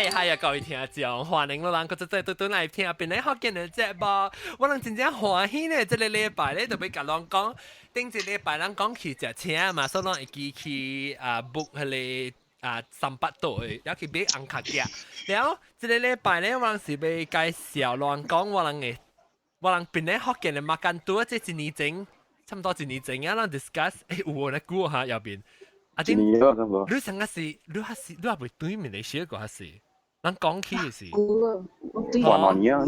嗨嗨啊！各位聽眾，歡迎老人閣再再對對來聽檳城福建的節目。我人真正歡喜呢，這個禮拜咧就欲共人講，頂一禮拜咱講去食車嘛，所以咱會記去啊 book 彼個啊三百桌的，猶去買紅卡寄。然後這個禮拜咧，我人是欲介紹人講我人的，我人檳城福建的 makan 拄這一年前，差不多一年前啊，咱 discuss，欸有咧久哈右邊。啊，一年咯，差不多。你上個是，你還是你還袂對面來寫過還是？咱講起的是。我對兩年啊。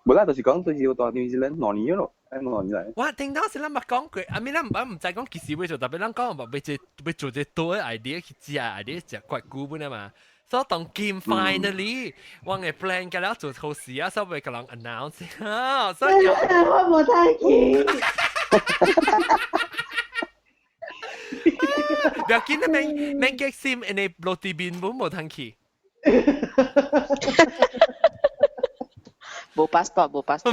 無啦，就是講就是我蹛 New Zealand 兩年咯，哎兩年來。我頂當時咱捌講過，啊咪咱毋知講幾時欲做，特別咱講欲做欲做這多的 idea 去食 idea 食怪久本啊嘛。所以當今 finally 我的 plan 甲了做好事啊，所以欲共人 announce 啊，所以我無睇見。不要緊，免免激心，因為落地面本無通去。無 passport，無 passport。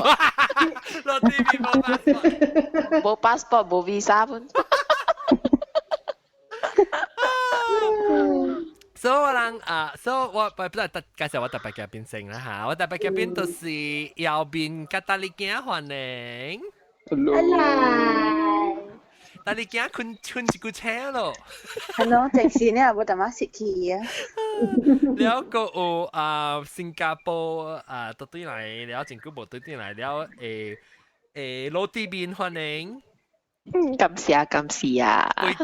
落地面無 passport。無 passport，無 visa 本。所以我人啊，所以我不不特介紹我特別嘉賓先啦嚇，我特別嘉賓就是姚斌佮大力囝歡迎。 Hello。大力囝睏睏一句醒咯。係咯，直線呢，無淡仔失去啊。了閣有啊，新加坡啊，倒轉來了，真久無倒轉來了，誒誒，落地面歡迎。嗯，感謝感謝啊！飛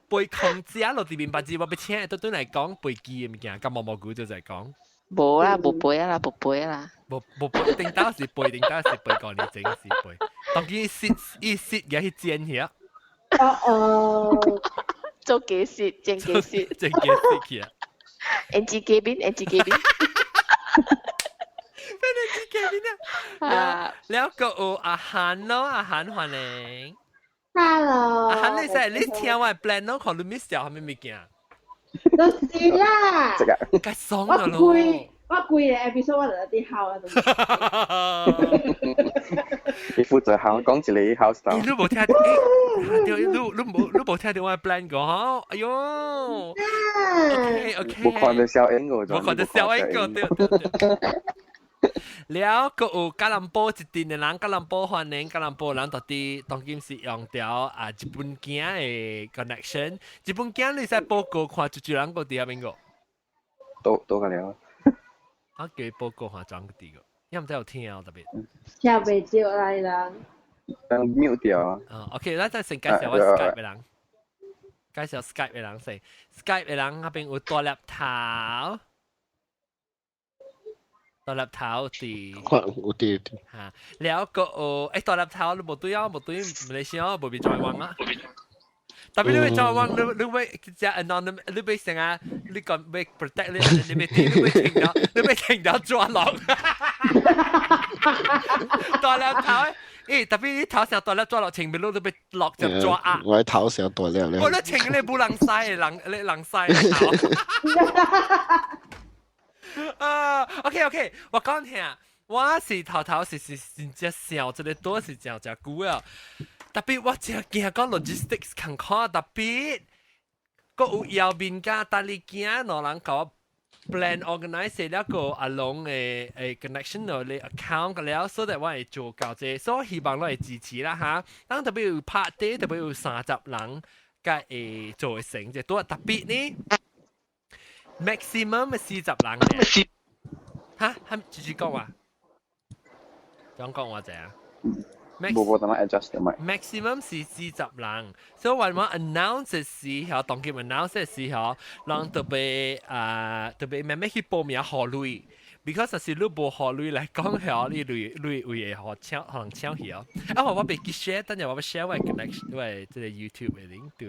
飛空姐落地面，捌字我欲請倒轉來講飛機的物件，佮毛毛菇就在講。無啦，無飛啦，無飛啦。無無飛，頂當是飛，頂當是飛，五年前是飛。當伊蝕伊蝕嘅去煎遐。哦哦。做假蝕，真假蝕。真假蝕去啊！NG 嘉賓，NG 嘉賓。變 NG 嘉賓啊！了閣有阿韓咯，阿韓歡迎。 Hello。阿韓，你使你聽我 plan 咯，看你 miss 掉啥物物件？就是啦。這個。該爽了咯。我規個 episode 我就佇哭啊！你負責喊講一個 house 你無聽到？對，你你無你無聽到我 plan 過吼？哎喲，OK OK。無看到小英個，無看到小英個，對對對。了，閣有吉隆坡一陣的人，吉隆坡歡迎吉隆坡人，到底當今是用著啊日本囝的 connection，日本囝你使報告看，就一人閣佇遐邊個？都都個了。啊，叫伊報告看怎個佇個，你毋知有聽啊特別。聽袂著來人。等 mute 掉啊。啊，OK，咱再先介紹我 Skype 的人，介紹 Skype 的人先，Skype 的人彼邊有大粒頭。大粒頭佇，有佇嚇，了閣有，欸，大粒頭你無對啊，無對馬來西亞無欲 join 啊。特別你欲 join 你你欲只 anonymous，你欲成啊，你講欲 protect 你 anonymity，你欲停咗，你欲停咗抓落。大粒頭，欸，特別你頭上大粒抓落，前面你都欲落就抓啊。我頭上大粒咧。我咧穿你無人使，人你人使頭。啊，OK OK，我講聽，我是頭頭是是真正想這個多是真真久啊。特別我真驚講 logistics 艱苦，特別閣有姚明佮大力囝兩人共我 plan organize 了個阿龍的的 connection 到你 account 個了，所以我會做到這個，所以希望你會支持啦哈。當特別有 party，特別有30人，才會做會成，這多特別呢。maximum 40人咧，哈，哈，繼續講話，講講話者啊。無無，等我 adjust 咪。 maximum 是四十人，所以我 announce 的時候，當佢 announce 的時候，人特別啊特別慢慢去報名予鐳，because 是你無予鐳來講，曉你鐳鐳會予搶，可能搶去哦。啊，我袂記 share，等陣我欲 share 我 connection，我這個 YouTube 的 link 到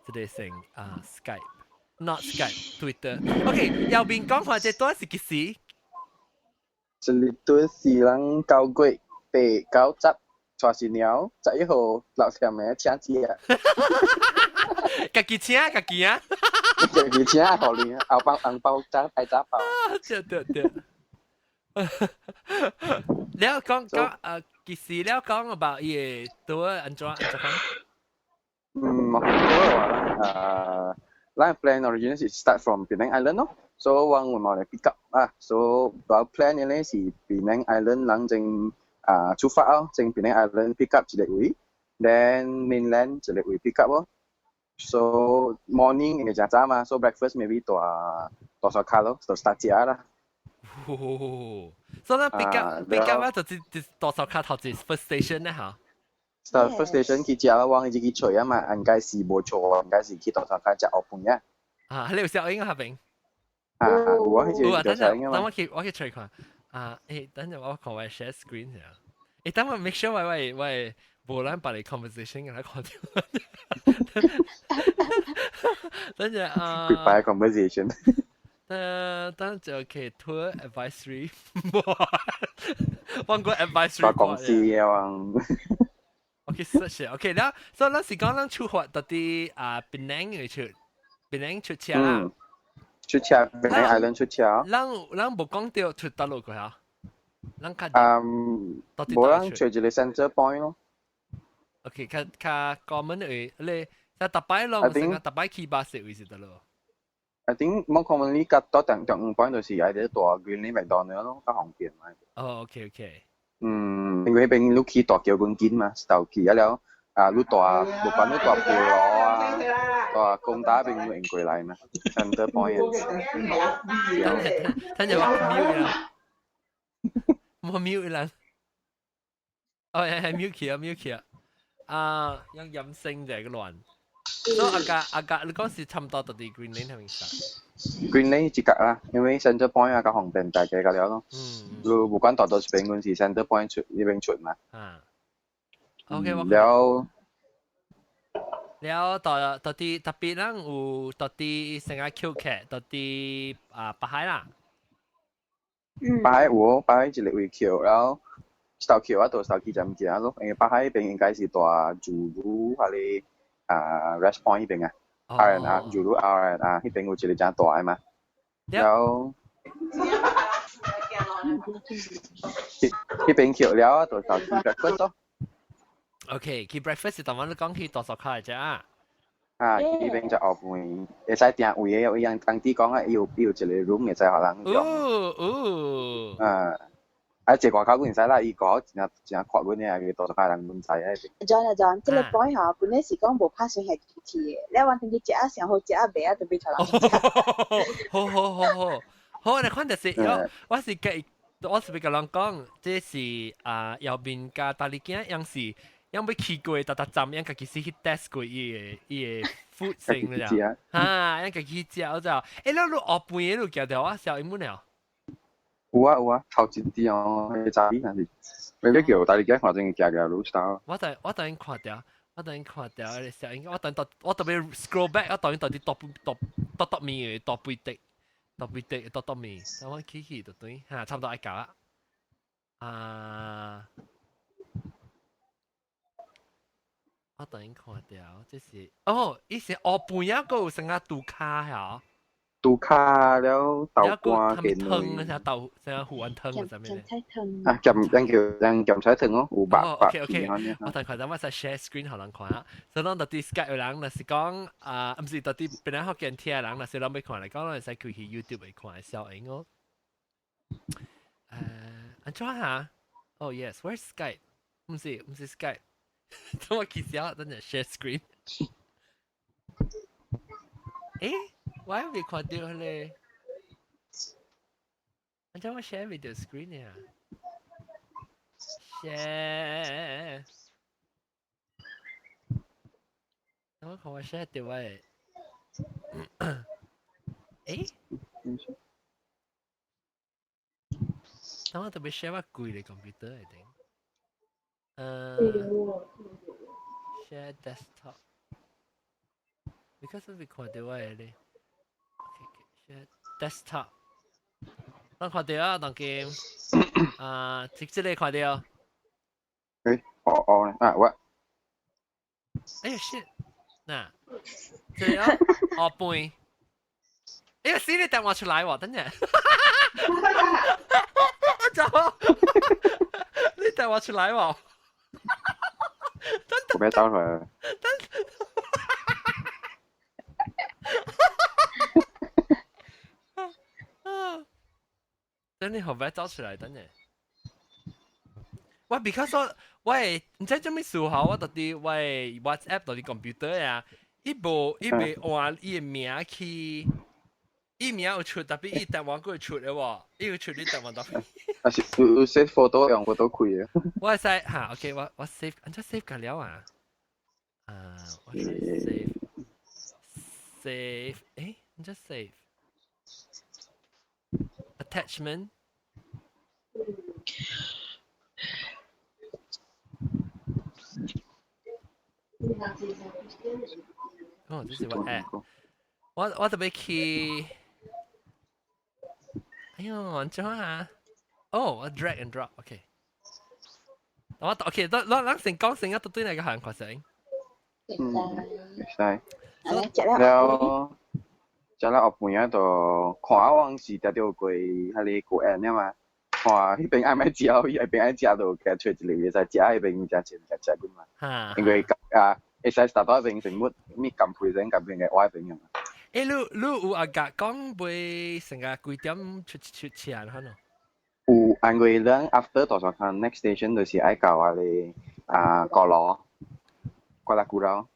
這個成啊 Skype。Not Skype, Twitter. OK，右邊講話這段是幾時？這裡對是人9月8、9、10，帶新娘，11號6點的請食。家己請，家己啊。家己請，予你後包紅包炸大炸包。對對對。了講講誒，幾時了講 about 伊個對按怎按怎講？嗯，我話啦，咱 plan originally 是 start from Penang Island 咯。所以我會冇嚟 pick up 啊，所以我 plan 嘅咧是 Penang Island 人正啊出發哦，正 Penang Island pick up 一個位，then mainland 一個位 pick up 咯。So morning 應該真早嘛，so breakfast maybe 大大沙卡咯，就 start 食啦。哦，所以 pick up pick up 啊，就是大沙卡頭一 first station 咧嚇。 Start first station 去食啦，我一去揣啊嘛，應該是無錯，應該是去大沙卡食烏飯啊。啊，你有小英下邊？啊，有啊，迄有啊，個等陣等我去揣看。啊，等陣我看我 share screen 先。等我 make sure 我我我無咱別個 conversation 給他看到。等陣啊。 Goodbye conversation。等等陣 OK tour advisory，放過 advisory。發公司嘅話。 OK search OK 了，所以咱是講咱出發到啲啊檳城去出，檳城出車啦。出車，檳城 Island 出車。咱咱無講到出倒落去啊？咱較嗯，無咱找一個 center point 咯。 OK，較較 common 位，你在逐擺咯，成個逐擺去巴士位是得咯。 I think more commonly 較多定定五 point 就是喺啲大 Greenlane McDonald 咯，較方便嘛。哦，OK OK。嗯，因為彼邊你去大橋本近嘛，頭去啊了，啊，你大無管你大菠蘿啊，大公打邊你用過來嘛，center point。等陣我 mute 啦，我 mute 啦。哦，係係 mute 起啊，mute 起啊。啊，用音聲就係個亂。所以阿家阿家，你講是差唔多到啲 Green Lane 係咪先？Green Lane 一格啦，因為 center point 啊較方便大家個了咯。你無管大到邊陣是 center point 出呢邊出嘛。啊。OK，我。了。了到到啲特別咱有到啲成個 Q 劇，到啲啊北海啦。北海有，北海一個位橋，然後頭橋啊，到頭去就物件咯，因為北海邊應該是大主路還是啊 Rest Point 彼邊啊，R and R 主路 R and R 彼邊有一個真大的嘛，然後彼邊橋了，就頭去 breakfast 咯。 OK，去 breakfast 是當晚你講去大沙卡嘅啫啊。啊，彼邊就後邊會使訂位的，有人當地講啊，伊有伊有一個 room 會使予人用。哦哦。啊。啊，坐外口阮會使啦，伊個真真闊阮的，大沙卡人阮知啊。 John 啊 John，這個 point 吼，本來是講無拍算係去的，你完全去食啊，上好食啊，袂啊，就變出人食。好好好好，好，你看就是我我是計，我是欲共人講，這是啊，右邊加大力鏡，樣是。樣欲去過，逐逐站，樣家己是去 test 過伊个伊个 food 性了。哈，樣家己去食就，欸，你你後半夜你行掉啊？小英文了？有啊有啊，頭一啲哦，迄早起還是，你叫大力鏡看真行行路 style。我等我等看掉，我等看掉，小英，我等到我特別 scroll back，我等到底倒倒倒倒面嘅倒背的，倒背的倒倒面，等我去去就對，哈，差不多愛到啦。啊。我等看到，這是哦，伊是烏半夜閣有成個杜卡嚇，杜卡了豆乾雞湯，啥豆啥魚丸湯啥物鹹菜湯啊，鹹咱叫咱鹹菜湯哦，有白白 OK OK，我等看等我使 share screen 予人看啊。所以咱到底 Skype 的人，若是講啊，毋是到底本來福建聽的人，若是咱欲看來講，咱會使開去 YouTube 來看小影哦。按怎哈？Oh yes，where's Skype？毋是毋是 Skype。等我起小，等陣 share screen。誒，我還未看到咧。按怎我 share video screen 呀？share。等我看我 share 到我。誒？等我特別 share 我規个 computer 來頂。Share desktop。because 我未看到我的咧。OK，share desktop。咱看到啊，當今啊，這這個看到。誒，哦哦，啊我。哎呀 shit！嗱，這個後背。哎呀，死你電話出來喎，等陣。走，你電話出來喎。我別打出來。等。等你後尾走出來，等陣。我 because 我我會毋知做咩事吼，我到底我 WhatsApp 到底 computer 啊，伊無伊袂換伊的名去，伊名有出，特別伊台灣閣會出的喎，伊有出你台灣特別。啊是有 save photo 用 photo 開的。我會使嚇，OK，我 save，按怎 save 個了啊？啊，我 save save，誒，按怎 save attachment。哦，這是我 app，我特別去，哎呦，按怎啊？哦，我 drag and drop，OK。我 OK，咱咱咱先講先啊，對那個行看先。嗯，會使。了，食了後半仔就看我是定著過彼个古園了嘛，看彼邊愛欲食，伊彼邊愛食就共揣一个會使食，彼邊誠濟物件食過嘛。因為啊，會使達到彼邊成物，物含配成共邊個我彼邊嘛。欸，你有阿甲講袂成個幾點出出車可能？有，因為咱 after 大沙坑 next station 就是愛到啊個啊高羅，Kuala Kurau。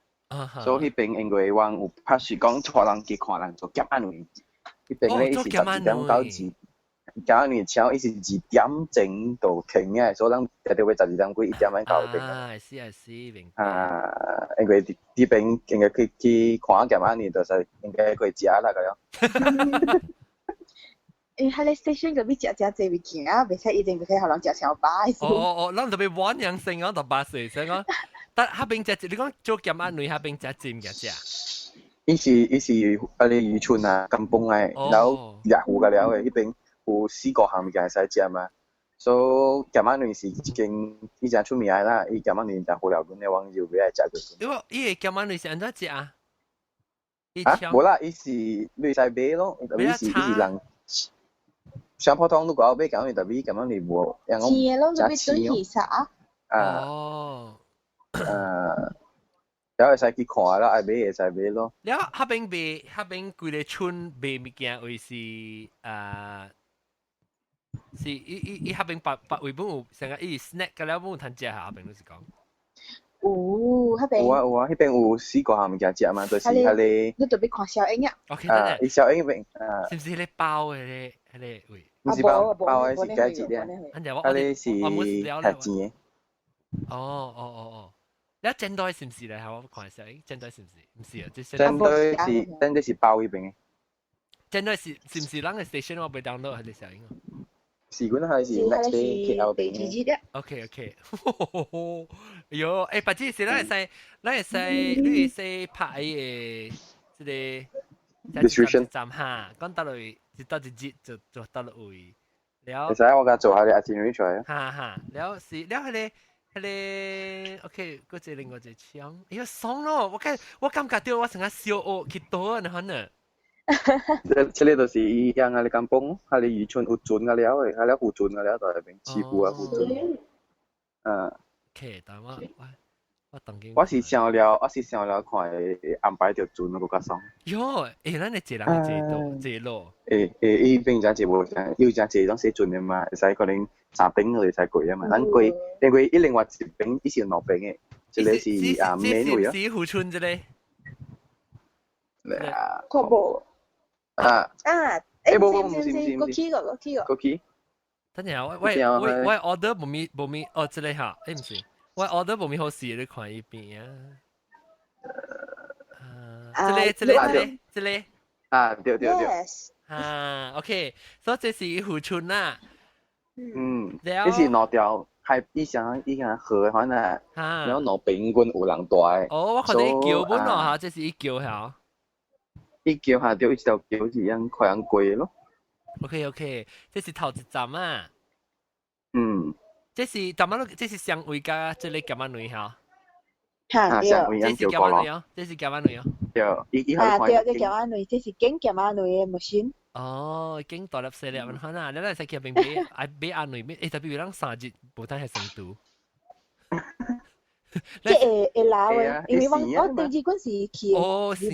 所以彼邊因為阮有拍是講帶人去看人做減壓位，彼邊咧伊是12點到2，減壓位車伊是2點鐘就停的，所以咱定著欲12點幾1點愛到彼邊。啊，是啊是，明白。啊，因為佇彼邊應該去去看減壓位，就是應該去食啦個了。因為彼個 station 嗰邊食誠濟物件啊，袂使一定袂使予人食傷飽。哦哦哦，咱特別玩樣性啊，就8歲先講。但彼邊食，你講做減壓位彼邊食濟物件食？伊是啊個漁村啊，甘榜的，然後掠魚個了的，彼邊有四個項物件會使食嘛。所以鹹仔卵是一間伊誠出名的啦，伊鹹仔卵誠好料阮的，阮就欲愛食過。你話伊个鹹仔卵是按怎食啊？啊，無啦，伊是你會使買咯，伊是伊是人。像普通你講買鹹仔卵，特別鹹仔卵無，人講食青啊。哦。了會使去看啦，愛買會使買咯。了，彼邊賣，彼邊規个村賣物件，位是啊，是伊伊伊彼邊別別位本有成個伊 snack 個了本有通食下，彼邊就是講。有，彼邊。有啊有啊，彼邊有四個項物件食嘛，就是彼个。你特別看小英啊。 OK，啊，伊小英邊啊。是毋是彼个包的咧？彼个位。毋是包包的是加一點。彼个是較錢的。哦哦哦哦。你煎堆是毋是咧？我看下，煎堆是毋是？毋是啊，這是。煎堆是煎堆是包彼邊的。煎堆是是毋是咱个 station 我袂 download 彼个小英啊？是，阮還是 next day KL 邊的。 OK OK，哎喲，欸，白姐是咱會使，咱會使，你會使拍伊个這個 description 站哈，講到落一到一日就就到落位，了。會使我共做下個 itinerary 出來。哈哈，了是了，彼個彼個 OK，閣一個另外一個槍，哎喲爽咯！我看我感覺到我成個小學去倒啊，可能。這這個就是伊向啊，你甘榜，彼个漁村有船個了的，彼个漁船個了在那邊，師傅啊漁船。嗯。 OK，但我我我當今。我是想了看會安排著船閣較爽。喲，欸，咱的坐人會坐到坐路。會會，伊邊誠濟無誠，有誠濟攏坐船的嘛，會使可能三邊就會使過啊嘛。咱過，因為伊另外一邊伊是有兩邊的，一個是啊免位啊。是漁村這個。啊。看無。啊。啊！欸，無無無，毋是毋是毋是。過去個，過去個。過去。等陣我我我我 order 無咪無咪，哦，這個哈，欸毋是，我 order 無咪好勢，你看伊邊啊。啊，這個這個這個這個。啊，對對對。啊，OK，所以這是漁村啦。嗯，這是兩條海，以前以前河可能，然後兩邊阮有人住的。哦，我看你橋本咯嚇，這是伊橋嚇。伊橋下對一條橋是樣快樣過咯。 OK OK，這是頭一站啊。嗯。這是淡仔，這是雙位佮這個鹹仔卵嚇。嚇，對。這是鹹仔卵哦，這是鹹仔卵哦。對，伊伊啊，對，這鹹仔卵，這是揀鹹仔卵的 machine。哦，揀大粒細粒，按怎啊？你來使去邊買，愛買阿卵買，欸，特別有人3日無等彼成都。這會會老的，因為我我第二陣是去，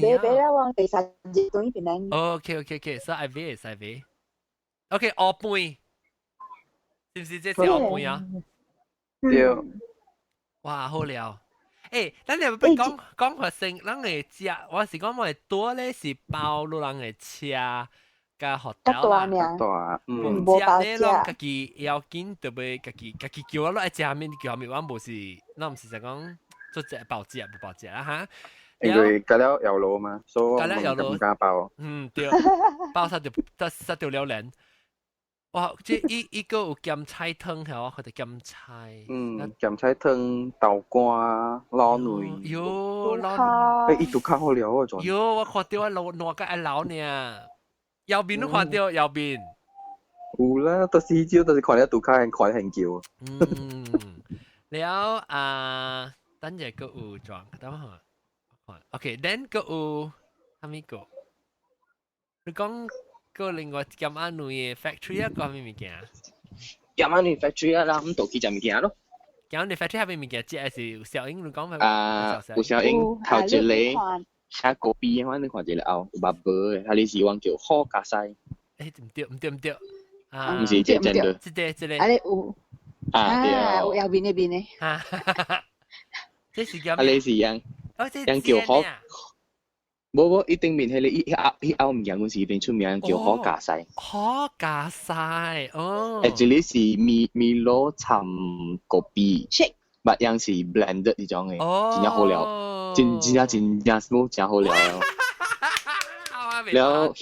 買買了我第三日轉去檳城。 OK OK OK，所以愛買會使買。OK，烏飯。是毋是這是後半啊？對。哇，好了。咱哋要講講發生，咱會食，我是講我會多咧是包路人的車佮 hotel 啦。大，嗯。食咧攏家己要緊，特別家己叫我落愛食啥物，叫啥物，我無是，咱毋是就講做隻包食，無包食啦哈。因為隔了有路嘛，所以我唔敢包。嗯，對，包殺就殺掉了人。哇！這伊閣有鹹菜湯係我佢哋鹹菜。嗯，鹹菜湯、豆乾、滷卵。喲，滷卵。伊都較好料啊，仲。喲，我看著我滷爛甲愛流呢。右邊都看著右邊。有啦，都是少，都是看了杜卡看很久。嗯，了啊，等下閣有裝，等下看。OK，then 閣有啥物個？你講。個另外鹹仔卵的 factory 啊，個啥物物件？鹹仔卵 factory 啊，咱倒去食物件咯。鹹仔卵 factory 啥物物件？這還是有小英你講啊，有小英頭一個寫高邊的，你看一個後有目無的，啊你是往叫好加西。毋對毋對毋對，啊，毋是這真的。這個這個。啊，你有啊對，有右邊那邊的。哈，這是叫。啊你是樣，樣叫好。無無，伊頂面彼個伊後物件，阮是彼邊出名叫好加西。好加西哦。欸，這裡是米露摻咖啡，捌樣是 blended 這種的，真正好料，真真正真正 smooth，真好料。了，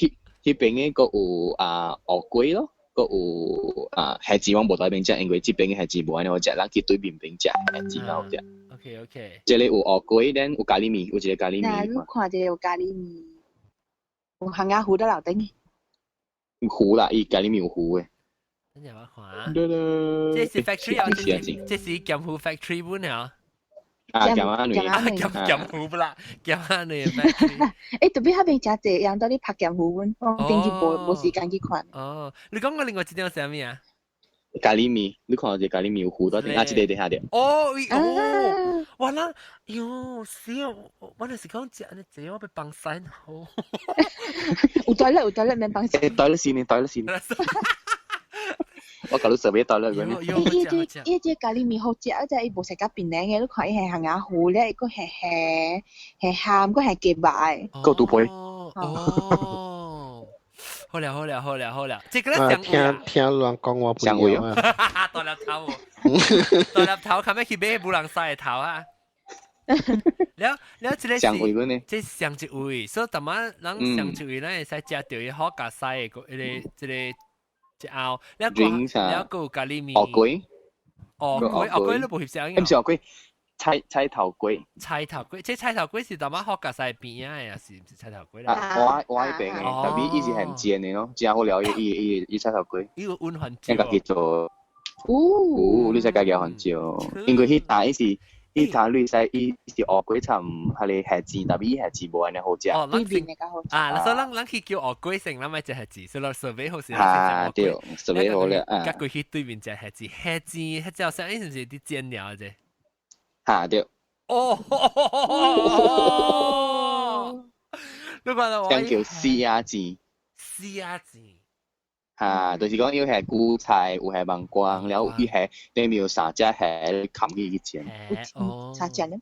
彼邊的閣有啊芋粿咯，閣有啊蝦子，我無佇彼邊食，因為這邊的蝦子無按呢好食，咱去對面邊食蝦子較好食。 OK。這裡有芋粿，then 有咖喱麵，有一個咖喱麵。你看這有咖喱麵，有烘鴨糊佇樓頂。有糊啦，伊咖喱麵有糊的。等陣我看。這是 factory 啊，這是鹹糊 factory 本啊。啊，鹹仔卵。鹹鹹糊不啦，鹹仔卵 factory。特別彼邊誠濟人佇咧拍鹹糊本，我頂日無時間去看。哦，你講過另外一張啥物啊？咖喱麵，你看這咖喱麵有糊佇頂，啊，這個佇下頭。哦，哦，哇啦，喲，死啊！我就是講食按呢濟，我欲放屎好。有 toilet 有 toilet 免放屎。 toilet 先，toilet 先。我共你設備 toilet 嗰啲。伊這咖喱麵好食，啊！只伊無食甲檳榔的，你看伊係烘鴨糊咧，伊閣係係係鹹，閣係雞肉的。閣拄配。哦。好了好了好了好了，這個咧聽聽人講我朋友啊，大粒頭，大粒頭，後尾去買無人洗的頭啊。了了，這個是這是上一位，所以逐擺人上一位，咱會使食著伊好加西的個，彼個這個一後，了個了閣有咖喱麵。芋粿。芋粿芋粿你無翕相。毋是芋粿，菜頭粿。菜頭粿，這菜頭粿是逐擺好加西邊仔的，抑是毋是菜頭粿啦？啊，我彼邊的，特別伊是現煎的咯，真好料，伊菜頭粿。伊有溫番椒。家己做。哦，你使家己番椒，因為彼搭伊是。伊頭你使伊是芋粿摻彼个蝦子，特別伊蝦子無按呢好食。哦，對面的較好食。啊，所以咱去叫芋粿先，咱欲食蝦子，所以咱設備好是。啊，對，設備好了啊。佮過去對面食蝦子，蝦子彼隻啥？伊是毋是佇煎了者？哈對。哦，你看到我？這叫絲仔煎。絲仔煎。哈，就是講有係韭菜，有係芒果，了伊係頂面有三隻蝦冚起去煎。哦，三隻呢？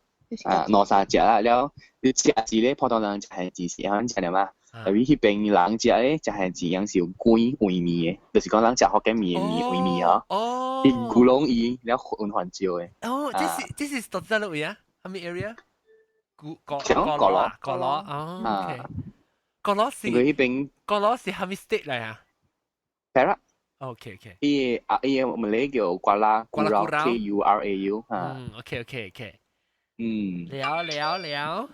啊，兩三隻啦，了你食一個普通人食蝦子是按食的嘛？特別彼邊人食咧食蝦子，樣是有乾煨麵的，就是講人食福建麵的麵煨麵吼。哦。伊咕啷伊了混番椒的。哦，這是佗在佗位啊？啥物 area？古果果羅果羅哦，OK。果羅是。因為彼邊果羅是啥物 state 來啊？ Perak。 OK。伊個啊，伊個馬來叫瓜拉瓜拉 K U R A U 啊。嗯，OK。嗯。了了了。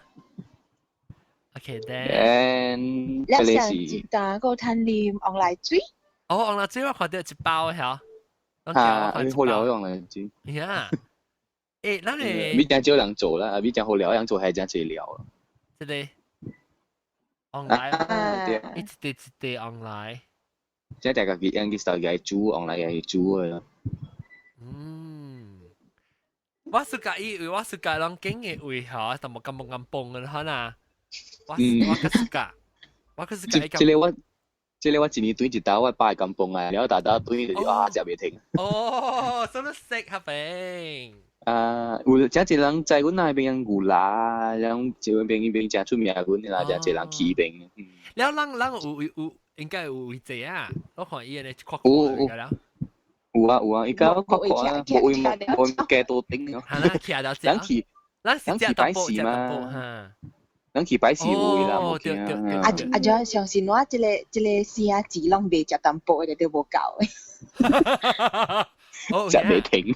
OK，then。了上一單個趁啉旺來水。哦，旺來水我看著一包嚇。啊，好料旺來水。呀。咱個。比較少人做啦，比較好料，人做係真濟料。這個。旺來。對。一塊一塊旺來。即係家己用去手機煮，旺來會煮的咯。嗯，我是佮意，我是佮人景的位吼，淡薄甘薄甘崩的可能。我較 suka，我較 suka。這個我，這個我一年轉一道，我爸會甘榜啊，了大家轉就是啊，食袂停。哦，所以食下邊。啊，有真濟人在阮那邊牛欄，然後這邊邊邊誠出名阮啦，真濟人去邊。了，人人有有應該有位置啊，我看伊個較有有有啊有啊，伊家較闊啊，無位無位加多頂咯。係啦，徛到人去人去拜時嘛，人去拜時有位啦，無驚。啊啊！就相信我，這個這個聲字攏袂食淡薄的，都無夠的。食袂停，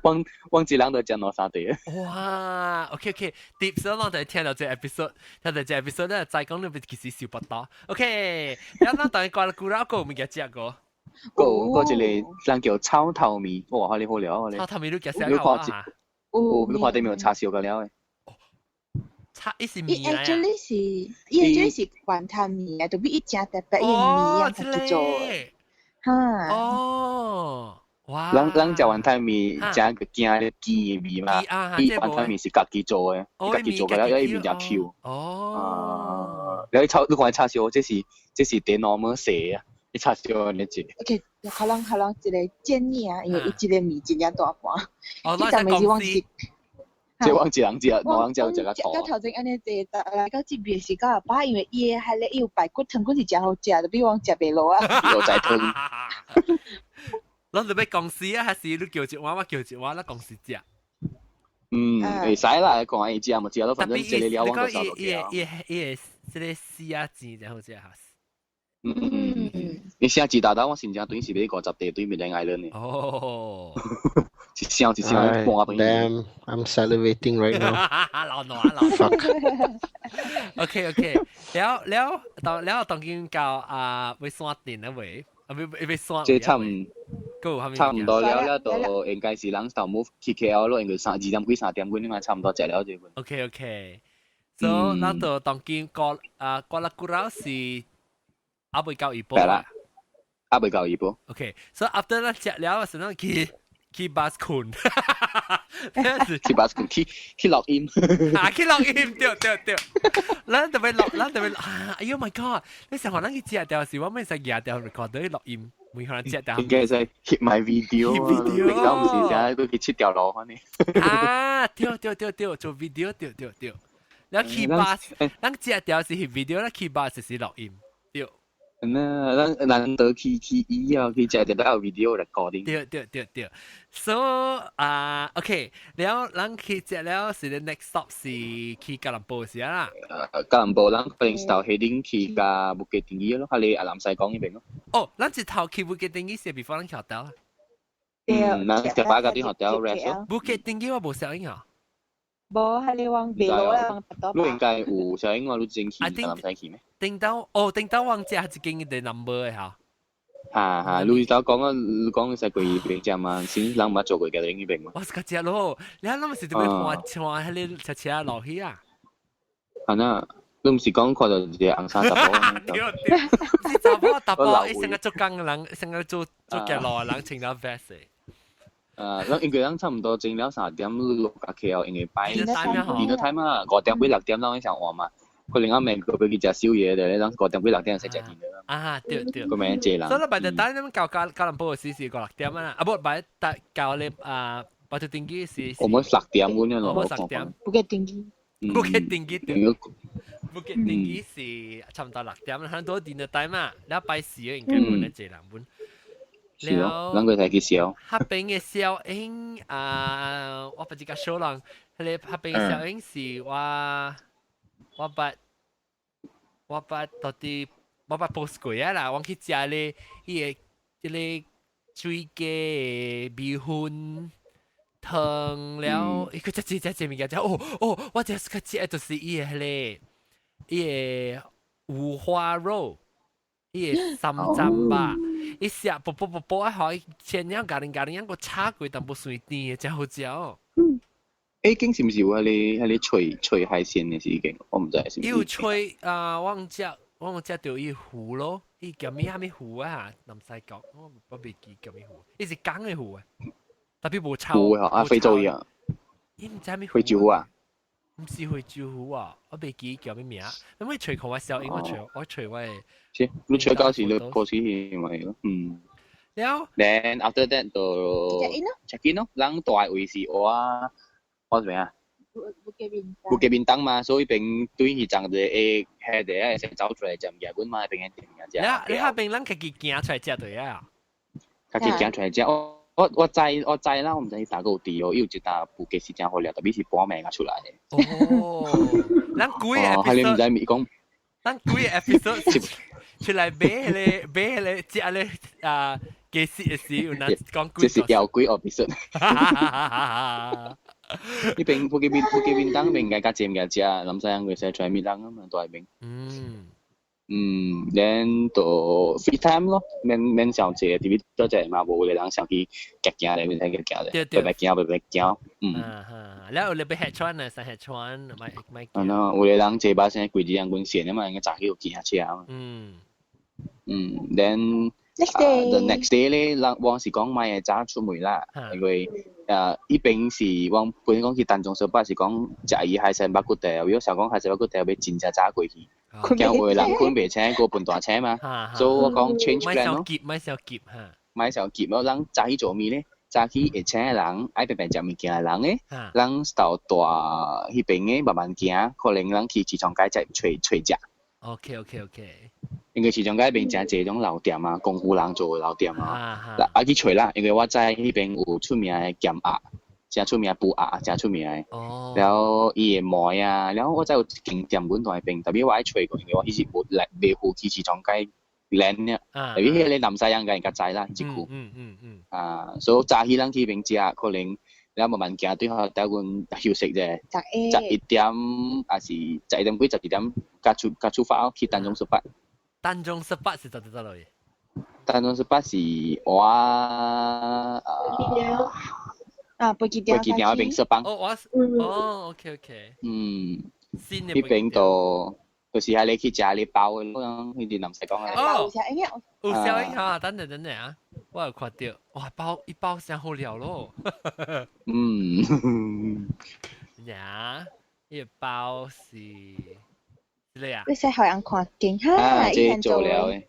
往往一人就食兩三塊。哇，OK OK，tips 我就聽到這 episode，聽到這 episode 咧，再講你其實小不多。OK，然後咱當然過了古老個物件食過。個個一個人叫草頭麵，哇，好哩好料咧。草頭麵你食啥啊？有，你看頂面有叉燒個了的。叉伊是麵啊。伊 actually 是，伊 actually 是雲吞麵啊，特別伊誠特別，伊麵啊家己做。哈。哦。哇！人人食雲吞麵，食個驚咧甜的味嘛。伊雲吞麵是家己做的，家己做個了，伊麵誠 Q。哦。了伊炒，你看叉燒，這是這是電腦麼細啊？伊叉燒安尼隻。 OK，可能可能一個建議啊，因為伊這個麵真正大盤。哦，那是公司。這往一人食，兩人食食較頭。到頭前按呢坐，來到這邊是較飽，因為伊的彼個伊有排骨湯，骨是誠好食，就比阮食袂落啊。有在湯。咱就欲公司啊，還是你叫一碗，我叫一碗，咱公司食。嗯，會使啦，看伊食無食咯，反正這個了我就收落伊伊伊個這個絲仔煎真好食哈。嗯嗯嗯，你寫字大大，我先正對是買50塊對面兩 island 的。哦，一箱一箱半杯。Damn, I'm salivating right now. 老暖老。 Fuck. OK OK，了了當了當今到啊，欲山頂啊未？啊欲欲山。這差唔差唔多了了，就應該是人頭 move 去 KL 咯，應該三二點幾三點幾，你嘛差唔多食了這份。 OK OK，so 咱就當今過啊 Kuala Kurau 是。還未到怡保啦，還未到怡保。 OK，so after 咱食了，時陣去去 bus 睏，去 bus 睏，去去錄音，啊去錄音，對對對。咱特別錄，咱特別啊！哎喲 my god！你成日咱去食掉時，我咩使舉掉 recorder 去錄音，每可能食掉。應該使翕埋 video， video，你講唔是成日都去切條路翻呢？啊，對對對對，做 video 對對對。然後去 bus，咱食掉是翕 video，咱去 bus 是錄音，對。那咱難得去去醫啊，去食就都有 video recording。對對對對，so 啊，OK，了咱去食了是 next stop 是去吉隆坡是啊。吉隆坡，咱可能是頭 heading 去甲 Bukit Tinggi 咯，還是阿南西港嗰邊咯。哦，咱一頭去 Bukit Tinggi 是 before 咱 hotel 啊。嗯，咱食飽個啲 hotel rest 咯。 Bukit Tinggi 我無小英啊。無，係你往北路啦，往你應該有小英我你真去吉南西去咩？頂到哦，頂到往食一間的 number 的嚇。哈哈，你頭講啊，你講使過邊只嘛？先人捌做過嘅嗰邊嘛？我是較食咯，你諗咪是特別換換彼個車車落去啊？係啊，你毋是講看到一個紅衫查某？對對，是查某查某，伊成個做工的人，成個做做行路的人穿了 vest 的。誒，咱應該咱差唔多整了3點落架 KL，因為擺 dinner time 啊，5點幾6點咱會想換嘛。可能暗暝個欲去食宵夜的，咱5點幾6點先食 dinner。啊，對對。個名濟人。所以擺等咱到吉吉隆坡時是五六點啊，啊不，擺到到咧啊，Batu Tinggi 是。我們六點咁樣咯。 6點。 Bukit Tinggi。 Bukit Tinggi 對。Bukit Tinggi 是差唔多六點，很多 dinner time 啊，了拜四應該無得濟人本。是咯，咱個才去燒。彼邊的小英啊，我不知個小人，彼個彼邊的小英是我我捌我捌到底我捌 post 過啊啦，我去食咧伊個這個水雞的米粉湯了，伊閣食這食這物件，食哦哦，我這是較食的就是伊的彼個伊個五花肉。伊個三針吧，伊食薄薄薄薄啊，予伊切了咖喱咖喱，閣炒過淡薄酸甜的，真好食哦。誒，間是毋是有彼個彼個脆脆海鮮的是已經？我毋知是毋是。有脆啊，我食我食著伊魚咯，伊叫咩啥物魚啊？南西角，我我袂記叫咩魚，伊是公的魚啊，特別無臭。有啊，非洲魚啊。伊毋知啥物魚。非洲魚啊？毋是惠州湖啊，我袂記叫咩名。你可以揣看我小英，我揣我揣我。是，你揣到時你 post 去咪咯，嗯。了。 Then after that 就 check in 咯。 check in 咯，人大位是我啊，我做咩啊？布布吉便當嘛，所以邊對彼站就會下地會先走出來食物件，阮嘛邊個店物件食。你你彼邊咱家己行出來食對啊？家己行出來食，我知啦，我毋知伊大個有佇哦，伊有一搭布吉是誠好料，特別是半暝才出來的。哦，咱幾個哦，你毋知咪講？咱幾個 episode 出來買彼个買彼个食咧啊，雞翅的時有人講這是妖鬼 episode。彼邊布吉便當邊應該較濟物件食，南西洋會使出來物人啊嘛，大邊。嗯，then 就 free time 咯，免免上濟，特別多隻嘛，無個人上去行行咧，免使行行咧，白白行白白行，嗯。啊哈，了有咧欲下船啊，使下船，莫莫。啊喏，有個人坐巴士規日人阮線啊嘛，應該早起有騎車啊嘛。嗯，then next day the next day 咧，人我是講莫會早出門啦，因為彼邊是我本身講去丹中小巴是講食伊海鮮肉骨茶，如果想講海鮮肉骨茶欲真正早過去，驚有個人睏袂醒，閣分大車嘛，所以我講 change plan 咯。莫傷急哈。莫傷急咯，咱早起做物咧？早起會醒的人，愛白白食物件的人咧，咱到大彼邊的慢慢行，可能咱去市場街再揣揣食。 因為市場街邊誠濟種老店啊，功夫人做的老店啊，啊去揣啦，因為我知彼邊有出名的鹹鴨，誠出名的滷鴨，誠出名的。了伊的糜啊，了我知有一間店阮佇彼邊，特別我愛揣過，因為我彼時無來袂赴去市場街練了，特別彼个南西洋應該較知啦，彼區。啊，所以早起咱去彼邊食，可能了慢慢行對好，等阮休息者，11點還是11點幾12點，才出才出發去丹中十八。丹中十八是佗佗落去？丹中十八是我啊，啊，飛機場。飛機場彼邊雪邦。哦，我哦，OK OK。嗯，彼邊就就是遐咧去食咧包的，彼陣南西講的。哦，有小影啊，等陣等陣啊，我有看到，哇，包一包真好料咯。呀，呢個包是。是啊。你使予人看見哈，這做了的。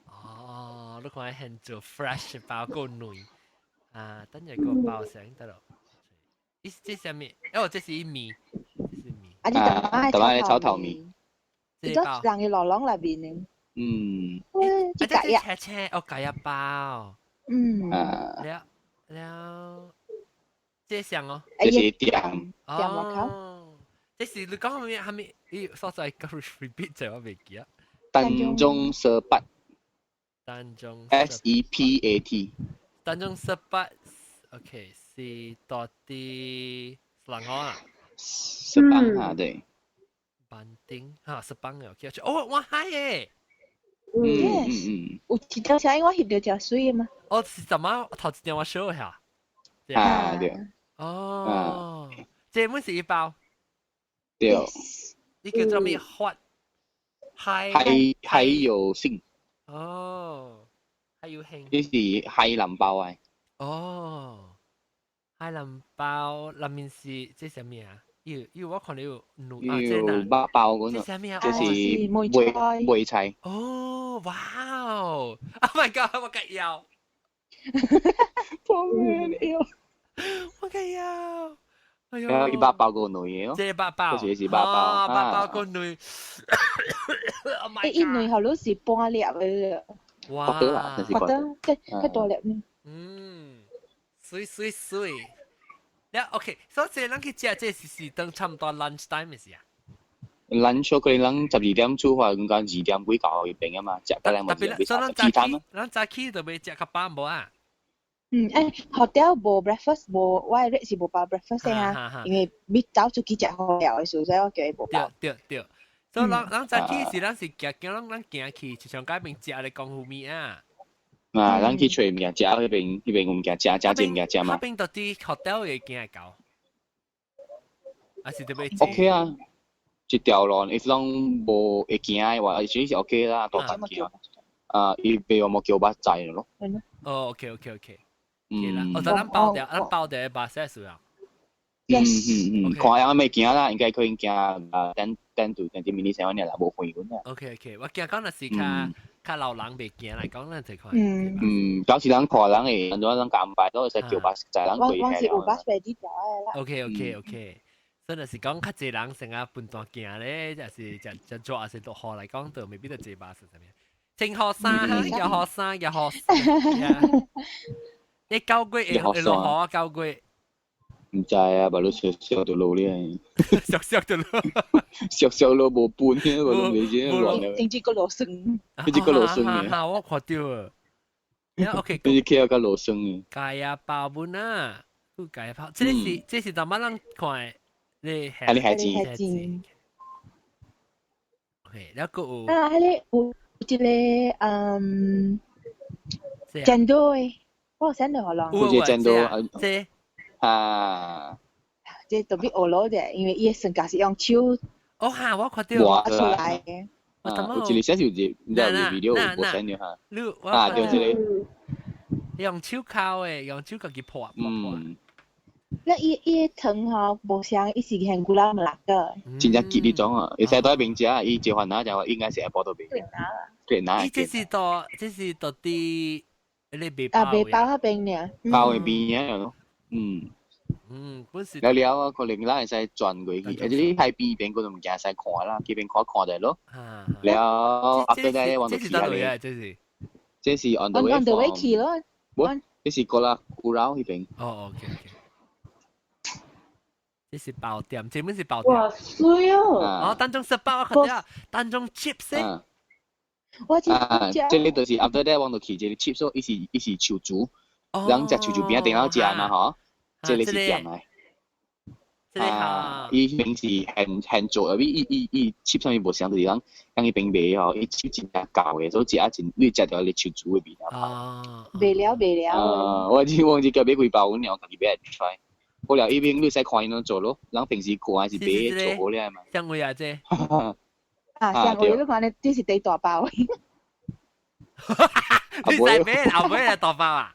哦，你看現做 fresh 包夠軟啊！等陣個包成得咯。伊這啥物？哦，這是麵，這是麵。啊，你苧仔草頭麵。伊都人嘅羅籠內面呢。啊，這這車車哦，咖椰包。了了，這啥哦？這是店。店外口。這是你講啥物？啥物？伊所在個 repeat 者我袂記啊。丹中十八。丹中。 SEPAT。丹中十八，OK，是到佇雪蘭莪啊。雪邦啊，對。班頂哈，雪邦嘅，OK，哦，我係嘅。 Yes，有一條聲我翕著誠媠的嘛。哦，是怎麼頭一張我 show 下？啊，對。哦，這本是一包。對。你叫做咩？發海海海有興。哦，海有興。這是海南包啊。哦，海南包內面是這啥物啊？有有我看到有有肉包嗰種，這啥物啊？這是梅梅菜。哦，哇哦！Oh my god！我梗要。我要。我梗要。哎呦！一百包個卵哦。這肉包。這是肉包。肉包個卵。欸，伊卵好似是半粒的。哇！覺得啦，覺得，較大粒呢。嗯，媠媠媠。了 OK，所以咱去食這是當差毋多 lunch time 的時啊。 lunch 可能咱12點出發，應該2點幾到彼邊啊嘛，食到來冇特別，所以咱早起，咱早起就欲食較飽無啊？嗯，欸，hotel 無 breakfast 無，我的 rate 是無包 breakfast 的啊，因為欲走出去食好料的時候，所以我叫伊無包。對對對，所以咱咱早起是咱是行行咱咱行去市場街邊食咧功夫麵啊。啊，咱去揣物件食，彼邊彼邊有物件食，食這物件食嘛。彼邊到底 hotel 會行會到？還是得欲？OK 啊，一條路，if 攏無會行的話，其實是 OK 啦，大班行。啊，伊袂有無叫巴載咯。哦，OK OK OK。嗯，哦，就咱包掉，咱包掉巴士數啊。Yes。嗯嗯，看樣未行啦，應該可能行啊，10 to 20 minutes 咁樣啦，無遠啦。 OK，我驚講若是較較老人袂行來講，咱就看。嗯，到時人看人會，人人安排都會使叫巴士載人過我是有巴士啲條的啦。 OK，所以若是講較濟人成日分段行咧，就是食食做，還是落雨來講，就未必得坐巴士啥物。正學生，有學生，有學生。你9月會落雨啊？9月。毋知啊，無你小小就落咧。小小就落，小小落無半嘅，無都未知亂了。甚至個落霜。甚至個落霜嘅。我看到啊。OK。甚至起個落霜嘅。芥仔包本啊，有芥仔包，這是淡薄人看你係你孩子。 OK，了閣有。啊，彼个有一個嗯，煎堆的，我有 send 予人。有一個煎堆啊，這。啊！這特別學攞者，因為伊的身價是用手。哦哈，我看到。畫出來的。啊，有一個寫是有一個，唔知有 video 有無 send 咗哈。啊，對，這個。用手敲的，用手家己破破破。那伊的糖吼無相，伊是現古拉馬拉個。真正結呢種啊！會使到邊食，伊一番仔就話應該是會報到邊。對，哪？伊這是到佇你賣包。啊，賣包彼邊爾。包的邊啊咯，嗯。嗯，本是。了了啊，可能咱會使轉過去，而且你海邊邊嗰種物件使看啦，這邊看看著咯。了，after that 我就去啊。這是。這是 on the way。 on the way 去咯。無，這是過啦，古老彼邊。哦，OK。這是包店，這本是包店。哇，媠哦！哦，當中18我看到，當中 chips。我知。啊，這個就是 after that 我就去這個 chips 咯，伊是樹薯，人食樹薯餅頂頭食嘛嗬，這個是甜的。啊，伊平時現現做，伊 chip 上面無相，就是講講伊邊賣吼，伊 chip 真正厚的，所以食啊真，你食著彼個樹薯的味道。啊，袂了袂了。啊，我只忘記叫買幾包，阮娘家己買來 try。好了，伊邊你使看伊怎做咯，人平時看是買做好了嘛。啥位啊這？啊，上位你看你這是第大包。你使買後尾來大包啊？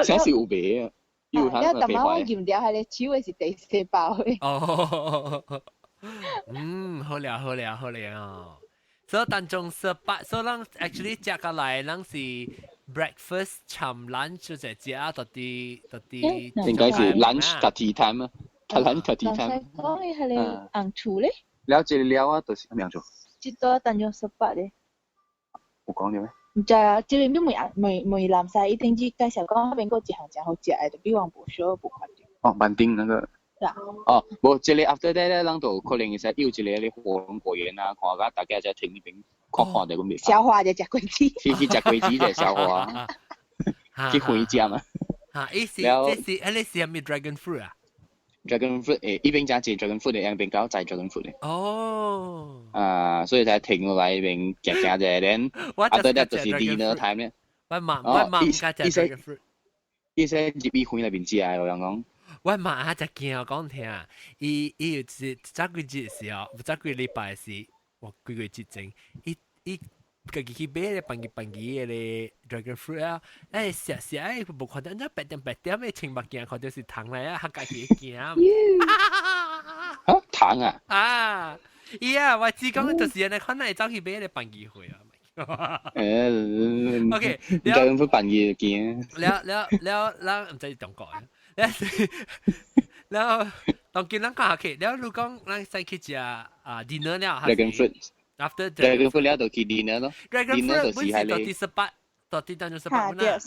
想是有賣啊。了，淡仔我驗掉彼个手的是第四包的。哦，嗯，好了好了好了。所以當中18，所以咱 actually 食過來，咱是 breakfast 摻 lunch 就食到底到底。應該是 lunch 加 tea time 啊，lunch 加 tea time。講的彼个紅厝咧。了這個了啊，就是咩做？這道當中18的。有講著咩？毋知啊，這邊問問問南西，伊頂次介紹講彼邊閣一項誠好食的，就比我無少無看著。哦，萬丁那個。哦，無，這個 after that 咧，咱就可能會使有一個咧火龍果園啊，看甲大家在停彼邊看看著阮袂。消化就食果子。去食果子就消化。去園食嘛。哈，伊是這是彼个是啥物 dragon fruit 啊？dragon fruit 誒，彼邊誠濟 dragon fruit 的，彼邊較栽 dragon fruit 的。哦。啊，所以才停落來彼邊行行者，then after that 就是 dinner time 咧。我嘛毋敢食 dragon fruit。伊說入去園內面食的，有人講。我嘛啊，食驚講聽，伊有一早幾日時候，早幾禮拜時，我幾個月之前，伊家己去買咧半支半支的咧 dragon fruit 啊，哎食食哎，無看到，怎白點白點的穿目鏡，看到是糖來啊，嚇家己驚。嚇糖啊？啊，伊啊，我只講就是按呢，看會走去買咧半支貨啊。誒，OK， dragon fruit 半支驚。了了了，咱毋知是中國的。了，當今咱講下去，了如講咱使去食啊 dinner 了，dragon fruit。 After dragon fruit 了就去 dinner 咯。 dragon fruit 本是到第十八，到底當中18蚊啦。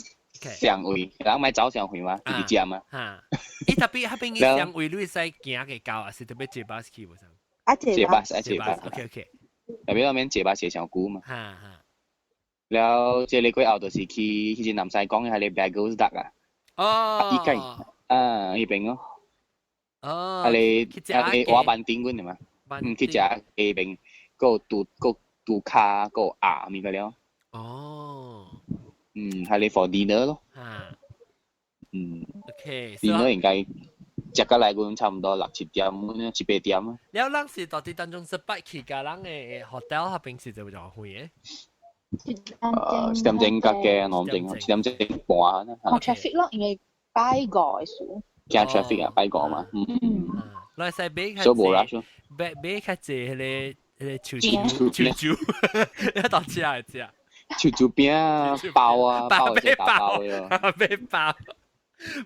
上位，人買走上位嘛，直接食嘛。哈，伊特別彼邊伊上位，你會使行個到，還是特別坐巴士去無？啊，坐巴士，坐巴士。 OK。特別那邊坐巴士上久嘛。哈哈。了，這個過後就是去彼陣南西講的彼个 Bagels Duck 啊。哦。伊間啊，彼邊咯。哦。啊個瓦班頂阮的嘛。嗯，去食雞邊，閣有豬閣豬跤，閣有鴨物個了。哦。嗯，彼个 for dinner 咯。啊。嗯。 OK。 dinner 應該食到來阮差不多六七點，七八點啊。了，咱是到底當中18去共人的 hotel 彼邊是就偌遠的？七點鐘較加兩點鐘，7點半啊。看 traffic 咯，因為拜五的時。驚 traffic 啊，拜過嘛。嗯。來使買較所以無 rush。買買較濟彼個樹樹樹樹，一當食會食。樹樹餅啊，包啊，包就打包嘅。買包，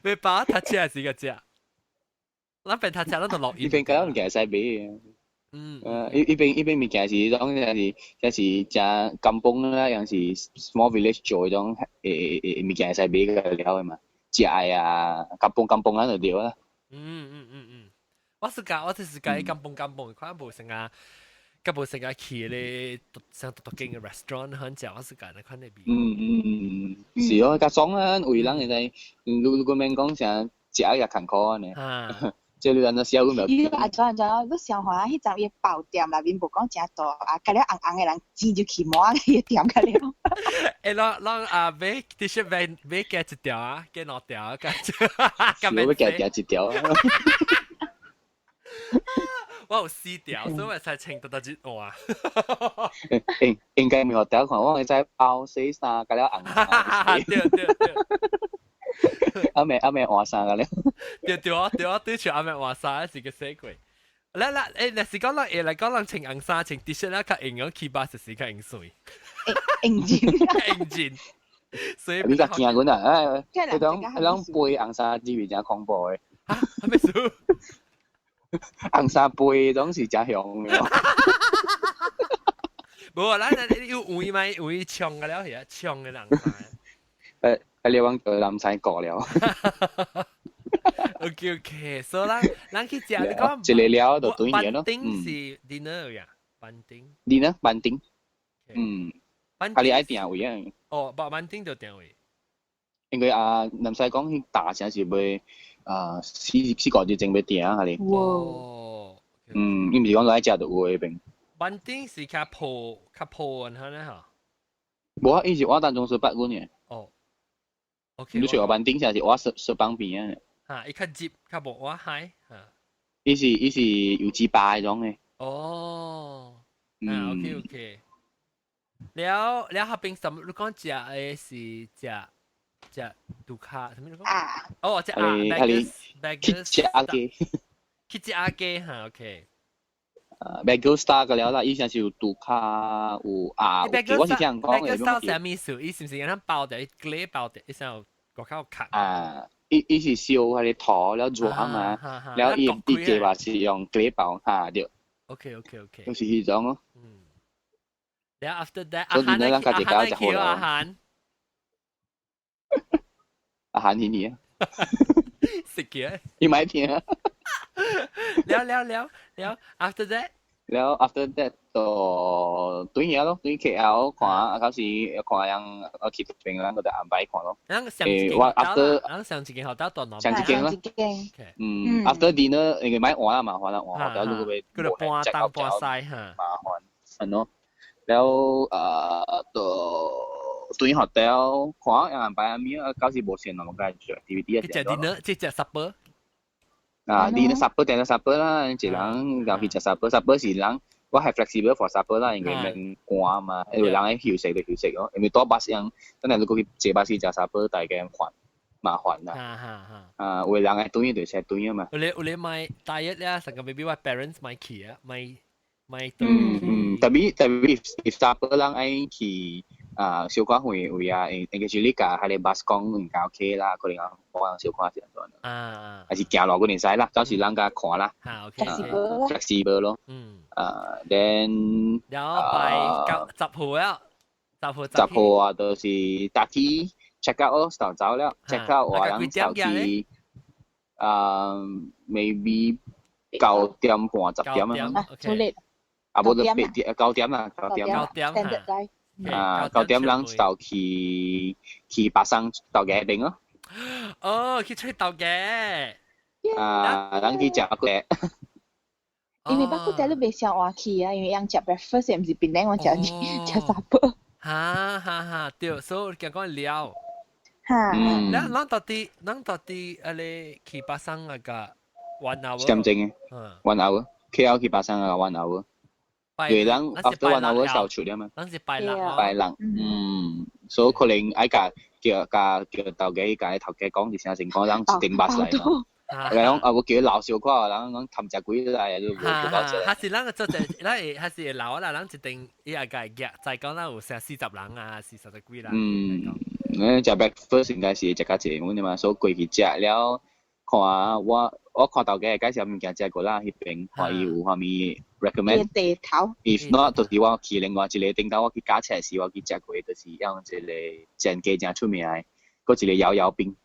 買包，讀冊時個食。咱邊讀冊，咱就落雨。伊邊嗰物件會使買嘅。伊邊物件是種就是食甘榜啦，樣是 small village 做迄種會物件會使買個了的嘛，食的啊，甘榜甘榜咱就對啦。嗯嗯嗯嗯，我就是佮甘榜甘榜，看無成啊，佮無成啊去咧，像獨獨間嘅 restaurant 很食，我是佮那款的味。嗯嗯嗯嗯，是哦，較爽啊，為人會使，如果免講啥食也艱苦安呢。這你安怎寫阮咪？伊啊怎怎，你想看啊？彼陣伊包店內面無講誠大，啊，甲了紅紅的人錢就去滿伊店甲了。欸，咱啊買 T-shirt 買買加一條啊，加兩條，加。是要加加一條。我有四條，所以我才穿得到這換。應應該沒有條看，我會使包洗衫，甲了紅。對對對。阿妹換衫個了。對對啊對啊，對像阿妹換衫是個死鬼。來來，欸，若是講咱會來講人穿紅衫穿 T 恤咧，較用去巴士時較用水。用盡。用盡。所以你較驚阮啊？哎，彼種彼種背紅衫字是誠恐怖的。哈？啥物事？紅衫背總是誠凶的。無啊，咱有位咪位搶個了，係搶的人。啊！你往叫南西過了。 OK OK，所以咱去食，你講一個了就對面咯。班頂是 dinner 呀，班頂。 dinner 班頂。嗯。啊！你愛訂位啊？哦，班頂就訂位。因為啊，南西講彼大城是欲啊四個字前欲訂啊，係哇。嗯，伊毋是講來食就有彼邊。班頂是較破較破安尼哈？無啊，伊是活單中十八阮的。哦。OK。你去班頂才是活石石邦邊啊。哈，伊較入較無活海哈。伊是油脂巴彼種的。哦。啊，OK OK。了了，彼邊什麼？你講食的是食食杜卡，啥物你講？啊。哦，食啊，去食鴨雞。去食鴨雞哈，OK。啊，Bagel Star 個了啦，以前是有杜卡有啊，我是聽人講的。Bagel Star 啥物意思？伊是毋是按包著，伊雞包著，伊先有外口殼。啊，伊是燒彼个塗了熱嘛，了伊伊計劃是用雞包哈對。 OK。就是彼種咯。嗯。然後 after that，阿韓咧，阿韓咧，阿韓。阿韓你你啊？食嘅。你買聽啊？了了了了，after that。了 after that 就對嘢咯，對 KL 看，啊到時看人我去邊咱個就安排看咯。咱上一間，我 after 咱上一間學到大上一間啦。嗯，after dinner 因為買換啦麻煩啦，換學到如果要佢就搬東搬西哈。麻煩，係咯。了就對學到看人安排阿咪啊，到時無線咯，我該做 DVD 啊。食 dinner，即食 supper。啊，dinner supper 訂咗 supper 啦，一人入去食 supper，supper 是人我係 flexible for supper 啦，因為免趕嘛，因為人愛休息就休息咯，因為搭巴士人，等下如果去坐巴士食 supper，大家煩麻煩啦。啊，有人愛轉就食轉啊嘛。有你買 diet 咧，成個 maybe 我 parents 買去啊，買買。嗯嗯，特別 if supper 人愛去啊，小可遠位啊，應該是你共彼个 bus 講應該 OK 啦，可能我人小可是按怎啊，還是行路嗰陣使啦，到時人共看啦。好，OK。 flexible 咯。嗯。啊，then 然後拜九十號啊，十號。十號啊，就是早起 check out 咯，就走了，check out 話人就去啊，maybe 9點半10點啊。出力。啊，無就8點九點啦，九點。九點啊，九點人就去巴生頭家邊咯。哦，去揣頭家。啊，人去食個。因為肉骨茶你袂想換去啊，因為人食 breakfast 毋是檳榔，我食食 supper。哈哈哈，對，所以講講了。哈。咱到底，啊你去巴生那個 one hour。點鐘嘅？one hour，KL 去巴生啊 one hour。對，人 after one hour 就出了嘛。咱是拜六。拜六，嗯，所以可能愛共叫共叫頭家共頭家講一聲先講，人一定巴士來嘛。講啊，我叫佢留小可，人講冚食鬼來都無無夠食。還是咱個做者，咱會還是會留啦，咱一定伊也共夾，再講咱有成40人啊，40幾人。嗯，咱食 breakfast 應該是食較濟阮嘛，所以過去食了，看我看頭家介紹物件食過啦，彼邊看伊有啥物 recommend。地頭。 If not，就是我去另外一個頂頭，我去駕車時我去食過，就是用一個前家誠出名的，閣一個搖搖冰。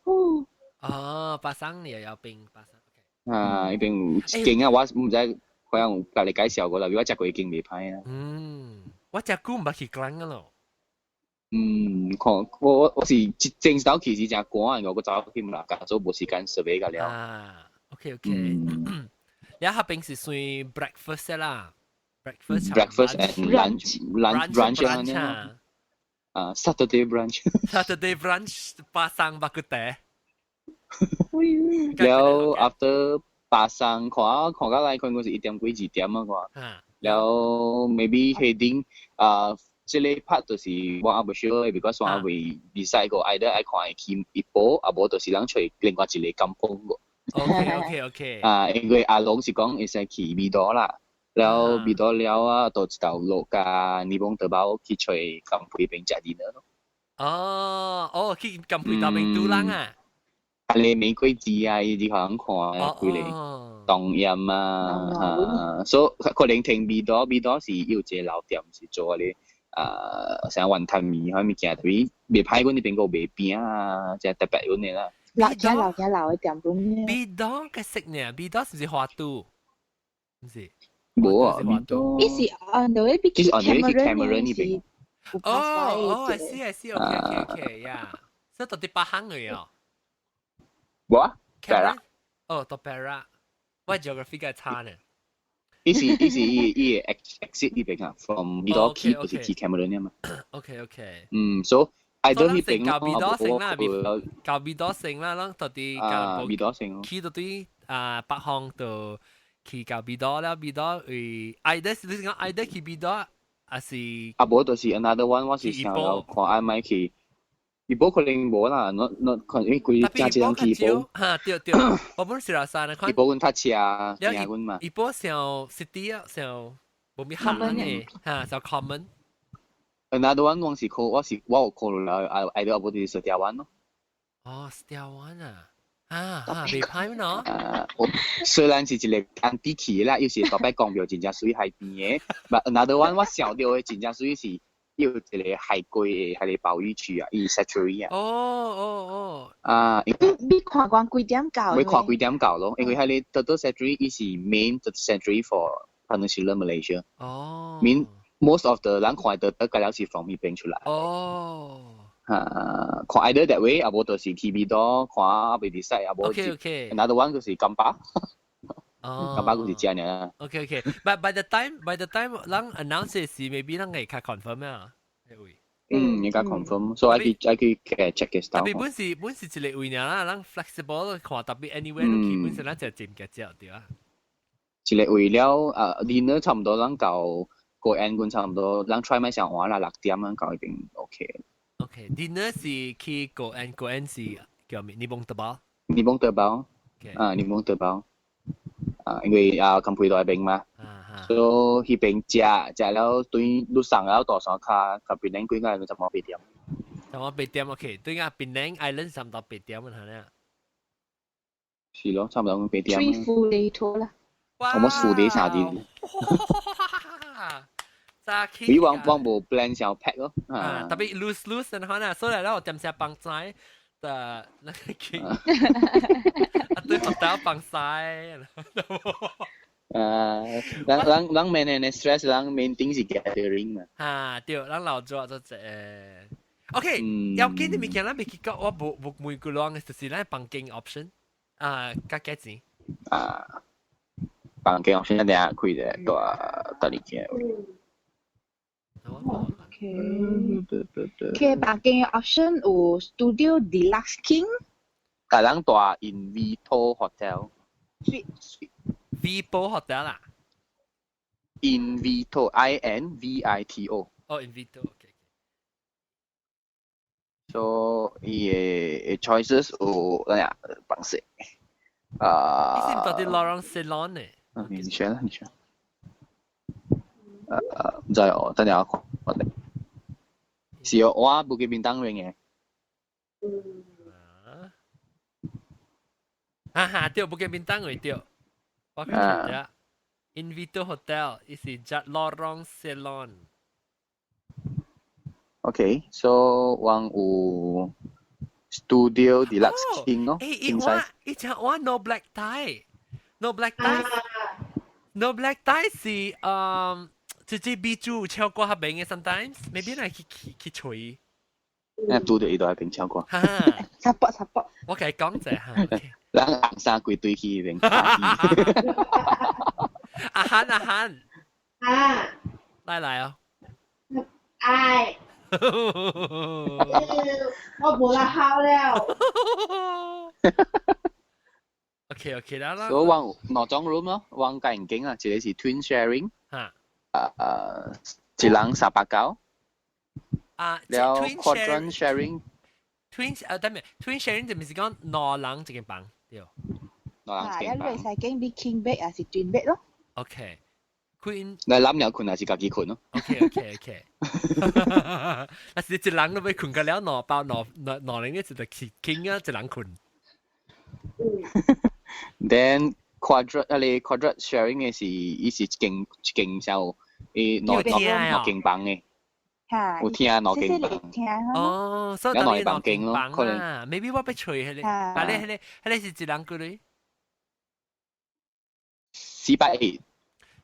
哦，巴生搖搖冰，巴生。啊，彼邊有一間啊，我毋知可能有共你介紹過啦，我食過一間袂歹啊。嗯，我食久毋捌去講咯。嗯，看我是正頭去是誠趕，我閣走去嘛，甲做無時間設備甲了。啊，OK OK，你彼邊是算 breakfast 啦，breakfast breakfast and lunch brunch 啊，啊 Saturday brunch Saturday brunch 巴生肉骨茶。了 after 巴生看看到來看過是1點幾2點啊看，了 maybe heading 啊。這個 part 就是我還無 sure，because 我還未 decide 過，either 愛看會去怡保，啊無就是人揣另外一個 kampung 個。 OK。啊，因為阿龍是講會使去美多啦，了美多了啊，到一條路加尼蒙德堡去揣甘皮邊食 dinner 咯。哦哦，去甘皮那邊拄人啊？啊，你玫瑰枝啊，伊啲可能看幾個當鹽啊，所以可能聽美多，美多是有一個老店是做嗰個。啊，啥雲吞麵彼物件，特別袂歹，阮彼邊閣有賣餅啊，誠特別阮的啦。老家老家老的店本。美多嘅食呢？美多是毋是花都？毋是。無啊，美多。伊是 on the way 去 Cameron 彼邊。哦哦，I see I see，OK OK OK，yeah，所以到佇巴行嘅哦。無啊，Perak。哦，到 Perak，我 geography 較差呢。伊是伊個 exit 彼邊啊，from 美多去就是去 Cameron 嘛。 OK。嗯，所以 either 彼邊到美多城啦，到美多城啦，攏到佇啊，美多城。去到對啊北方就去到美多了，美多為 either 你是講 either 去美多，還是？啊，無就是 another one，我是想要看愛買去。怡保可能無啦，那那可能因為規真濟人去怡保。哈，對對，我本是來山的看。怡保阮較車，驚阮嘛。怡保上 city 啊，上無咪行嘅，哈，上 common。 Another one 我是考，我是我有考慮啦，啊，愛到無就是石碉灣咯。哦，石碉灣啊，啊啊，袂歹喏。啊，我雖然是一個安迪去啦，又是大擺講著真正媠海邊的，but another one 我想著的真正媠是。有一個海龜的彼个保育區啊，伊 sanctuary 啊。哦哦哦。啊，你你看慣幾點到？會看幾點到咯，因為彼个 Turtle Sanctuary 伊是 main sanctuary for Peninsular Malaysia。哦。 Mean most of the 人看到得個了是 from 彼邊出來。哦。啊，看 either that way，啊無就是去美多看未 decide 啊無。 OK。 Another one 就是金巴。哦。金巴就是正爾。 OK。But by the time 人 announce 時，maybe 人會較 confirm 啊。會。嗯，應該 confirm，所以愛去愛去 check 嘅 特別本是本是一個位爾啦，人 flexible 看特別 anywhere 都去，本身咱就真嘅只對啊。一個為了啊，dinner 差唔多，咱到個 end 阮差唔多，咱 try 咪上晚啦，6點咱到彼邊 OK。 OK，dinner 是去個 end 個 end 是叫咩？尼蒙德堡。尼蒙德堡。啊，尼蒙德堡。啊，因為啊，甘皮在彼邊嘛。所以彼邊食食了對路上了大山跤，佮檳城幾個差不多8點。差不多8點 OK，對啊，檳城 island 差不多八點啊，呢。是咯，差不多八點。 Three full day tour 啦。我們 full day 3日。你往往無 plan 想 pack 咯。啊，特別 loose loose 然後呢，所以咧我點寫幫仔的那個去，啊對，學到幫晒。啊，人人人免呢 stress，人 main thing 是 gathering 嘛。啊，對，人老做做這。OK，要緊的物件咱未去講，我無無每個人就是咱房間 option 啊，加幾錢？啊，房間 option 一定開的，大大二間。 OK。OK，房間 option 有 Studio Deluxe King。大人蹛 Invito Hotel。 Suite。 Vivo Hotel 啦。 Invito I N V I T O。哦，Invito OK。 So 伊的 choices 有咩啊？房色。啊。你是到底 Lorong Ceylon 呢？你選啦，你選。唔知哦，等下我看我哋。是哦，我 Bukit Bintang 嘅。嗯。啊哈，對，Bukit Bintang 位對。我看下。Invito Hotel，伊是 Lorong Ceylon。 OK，so 我有 Studio Deluxe King 咯。誒，伊我伊只我 no black tie，no black tie，no black tie 是直接比主唱歌較平嘅，sometimes，maybe 來去去去吹。誒，拄著伊都係平唱歌。哈，差不差不。我共伊講者哈。咱紅衫規堆去邊。阿漢阿漢。啊。來來哦。愛。我無啦好了。 OK OK 啦啦。所以我兩種 room 咯，我間間啊，一個是 twin sharing，哈，一人390。啊，了 quadrant sharing。 twin 啊，等陣 twin sharing 就唔是講兩人一間房，對。兩人一間房。啊，你會使揀比 king bed 還是 twin bed 咯？OK。Queen，你諗了困還是家己困咯？OK OK OK，但是一人都欲睏個了，兩包兩兩兩人一就去傾啊，一人睏。 Then quadrat 啊，你 quadrat sharing 嘅是，伊是一間小，伊兩兩兩間房嘅。有聽兩間房。哦，所以兩個房間咯，可能。 Maybe 我欲揣彼個，啊，你彼個彼個是一人幾鐳？410。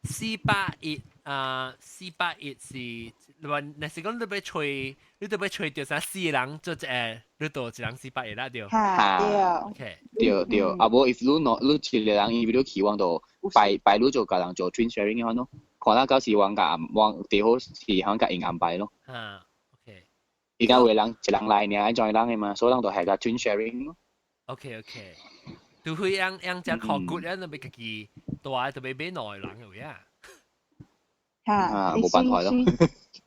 四百一啊，四百一是，你話若是講你欲揣，你都欲揣著啥四個人做一個，你就一人四百一啦對。哈，對。 OK。對對，啊無，if 你喏，你一個人伊你期望就排排你就共人做 twin sharing 嘅款咯，看咱到時阮共阮最好是響共𪜶安排咯。啊，OK。而家有個人一人來爾，愛怎人嘅嘛，所以人就係個 twin sharing 咯。 OK OK，除非樣樣只考骨咧，你欲家己大就欲買兩人有影。嚇，冇辦法咯。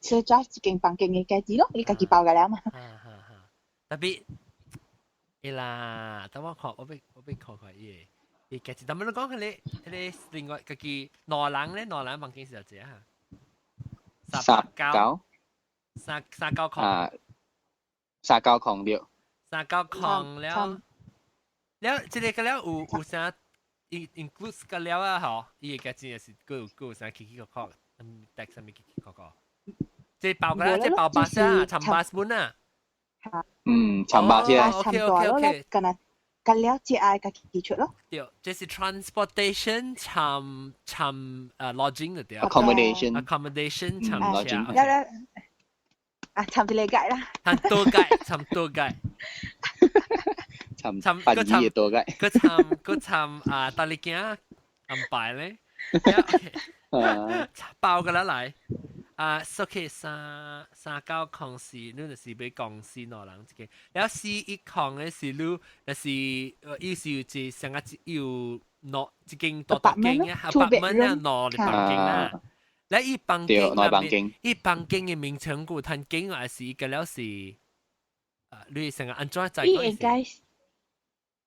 所以抓一間房間嘅價錢咯，你家己包個了嘛。哈哈哈，特別，會啦，等我看，我欲看看伊個，伊價錢。但係你講彼個彼個另外家己兩人咧，兩人房間是多濟啊？三九，三三九空。啊，三九空對。三九空了，了，這個個了有有啥？include 個了啊？嗬，伊個價錢也是閣有閣有啥起起個個，嗯，帶啥物起起個個？這包個啦，這包巴士啊，參巴士本啊。嗯，參巴士啊。 OK OK OK。敢若甲了這愛家己出咯。對，這是 transportation 參參lodging 的對。 Accommodation。 Accommodation 參 lodging。了了，啊，參一個解啦。參多解，參多解。參參個參多解。個參個參啊，大力鏡安排咧。包個啦來。啊，OK，三三九空是，你就是欲公司兩人一個，了四一空的是你，就是意思有一上個有兩一間大大間嘅 apartment 啊，兩個房間啊。了伊房間房間，伊房間嘅名稱有趁間還是伊個了是，啊，你成個按怎知？伊應該。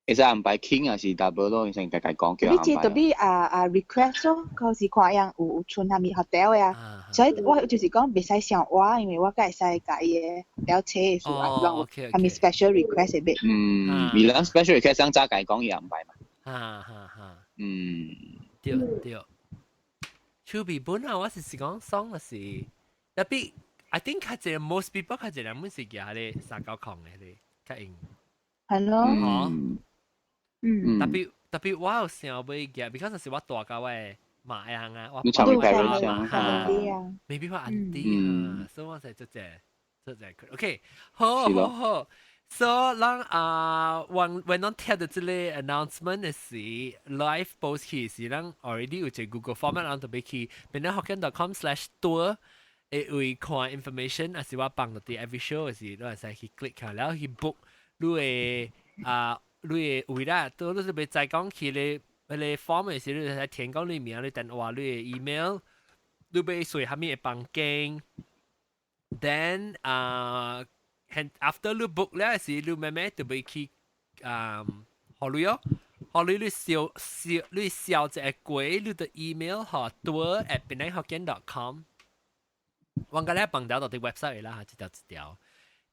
會使安排 king 還是 double 咯，你先家己講叫你這特別啊啊 request 咯，可是看樣有有剩啥物 hotel 呀，所以我就是講袂使上我，因為我閣會使共伊個了車的數啊，講啥物 special request 的。嗯，你咱 special request 咱早共伊講伊安排嘛。哈哈哈。對對。手臂本啊，我是是講爽的是，特別 I think 較濟 most people 較濟人本是舉彼個三九空的彼個較用。係咯。嗯，特別特別我有想欲舉，because 是我大甲我的媽樣啊，我你唱 parents 嘛，哈，maybe 我 auntie 啊，所以我才做這做這 OK，好好好。So 咱啊，when 咱聽到這個 announcement 的時，live post 去時，咱 already 有一個 Google Form，咱特別去 penanghokkien.com/tour 會會看 information，還是我放到啲 every show 時，你會使去 click 下，然後去 book 你的啊，你的位啦，都你是欲知講去咧，彼個 form 的時，你會使填講你名、你電話、你的 email，你欲睡啥物的房間，then 啊。And after 你 book 了時，你慢慢就欲去啊，予鐳哦，予你你燒燒你燒一個過，你的 email 予 tour@penanghokkien.com。我個咧放掉到啲 website 啦，一條一條。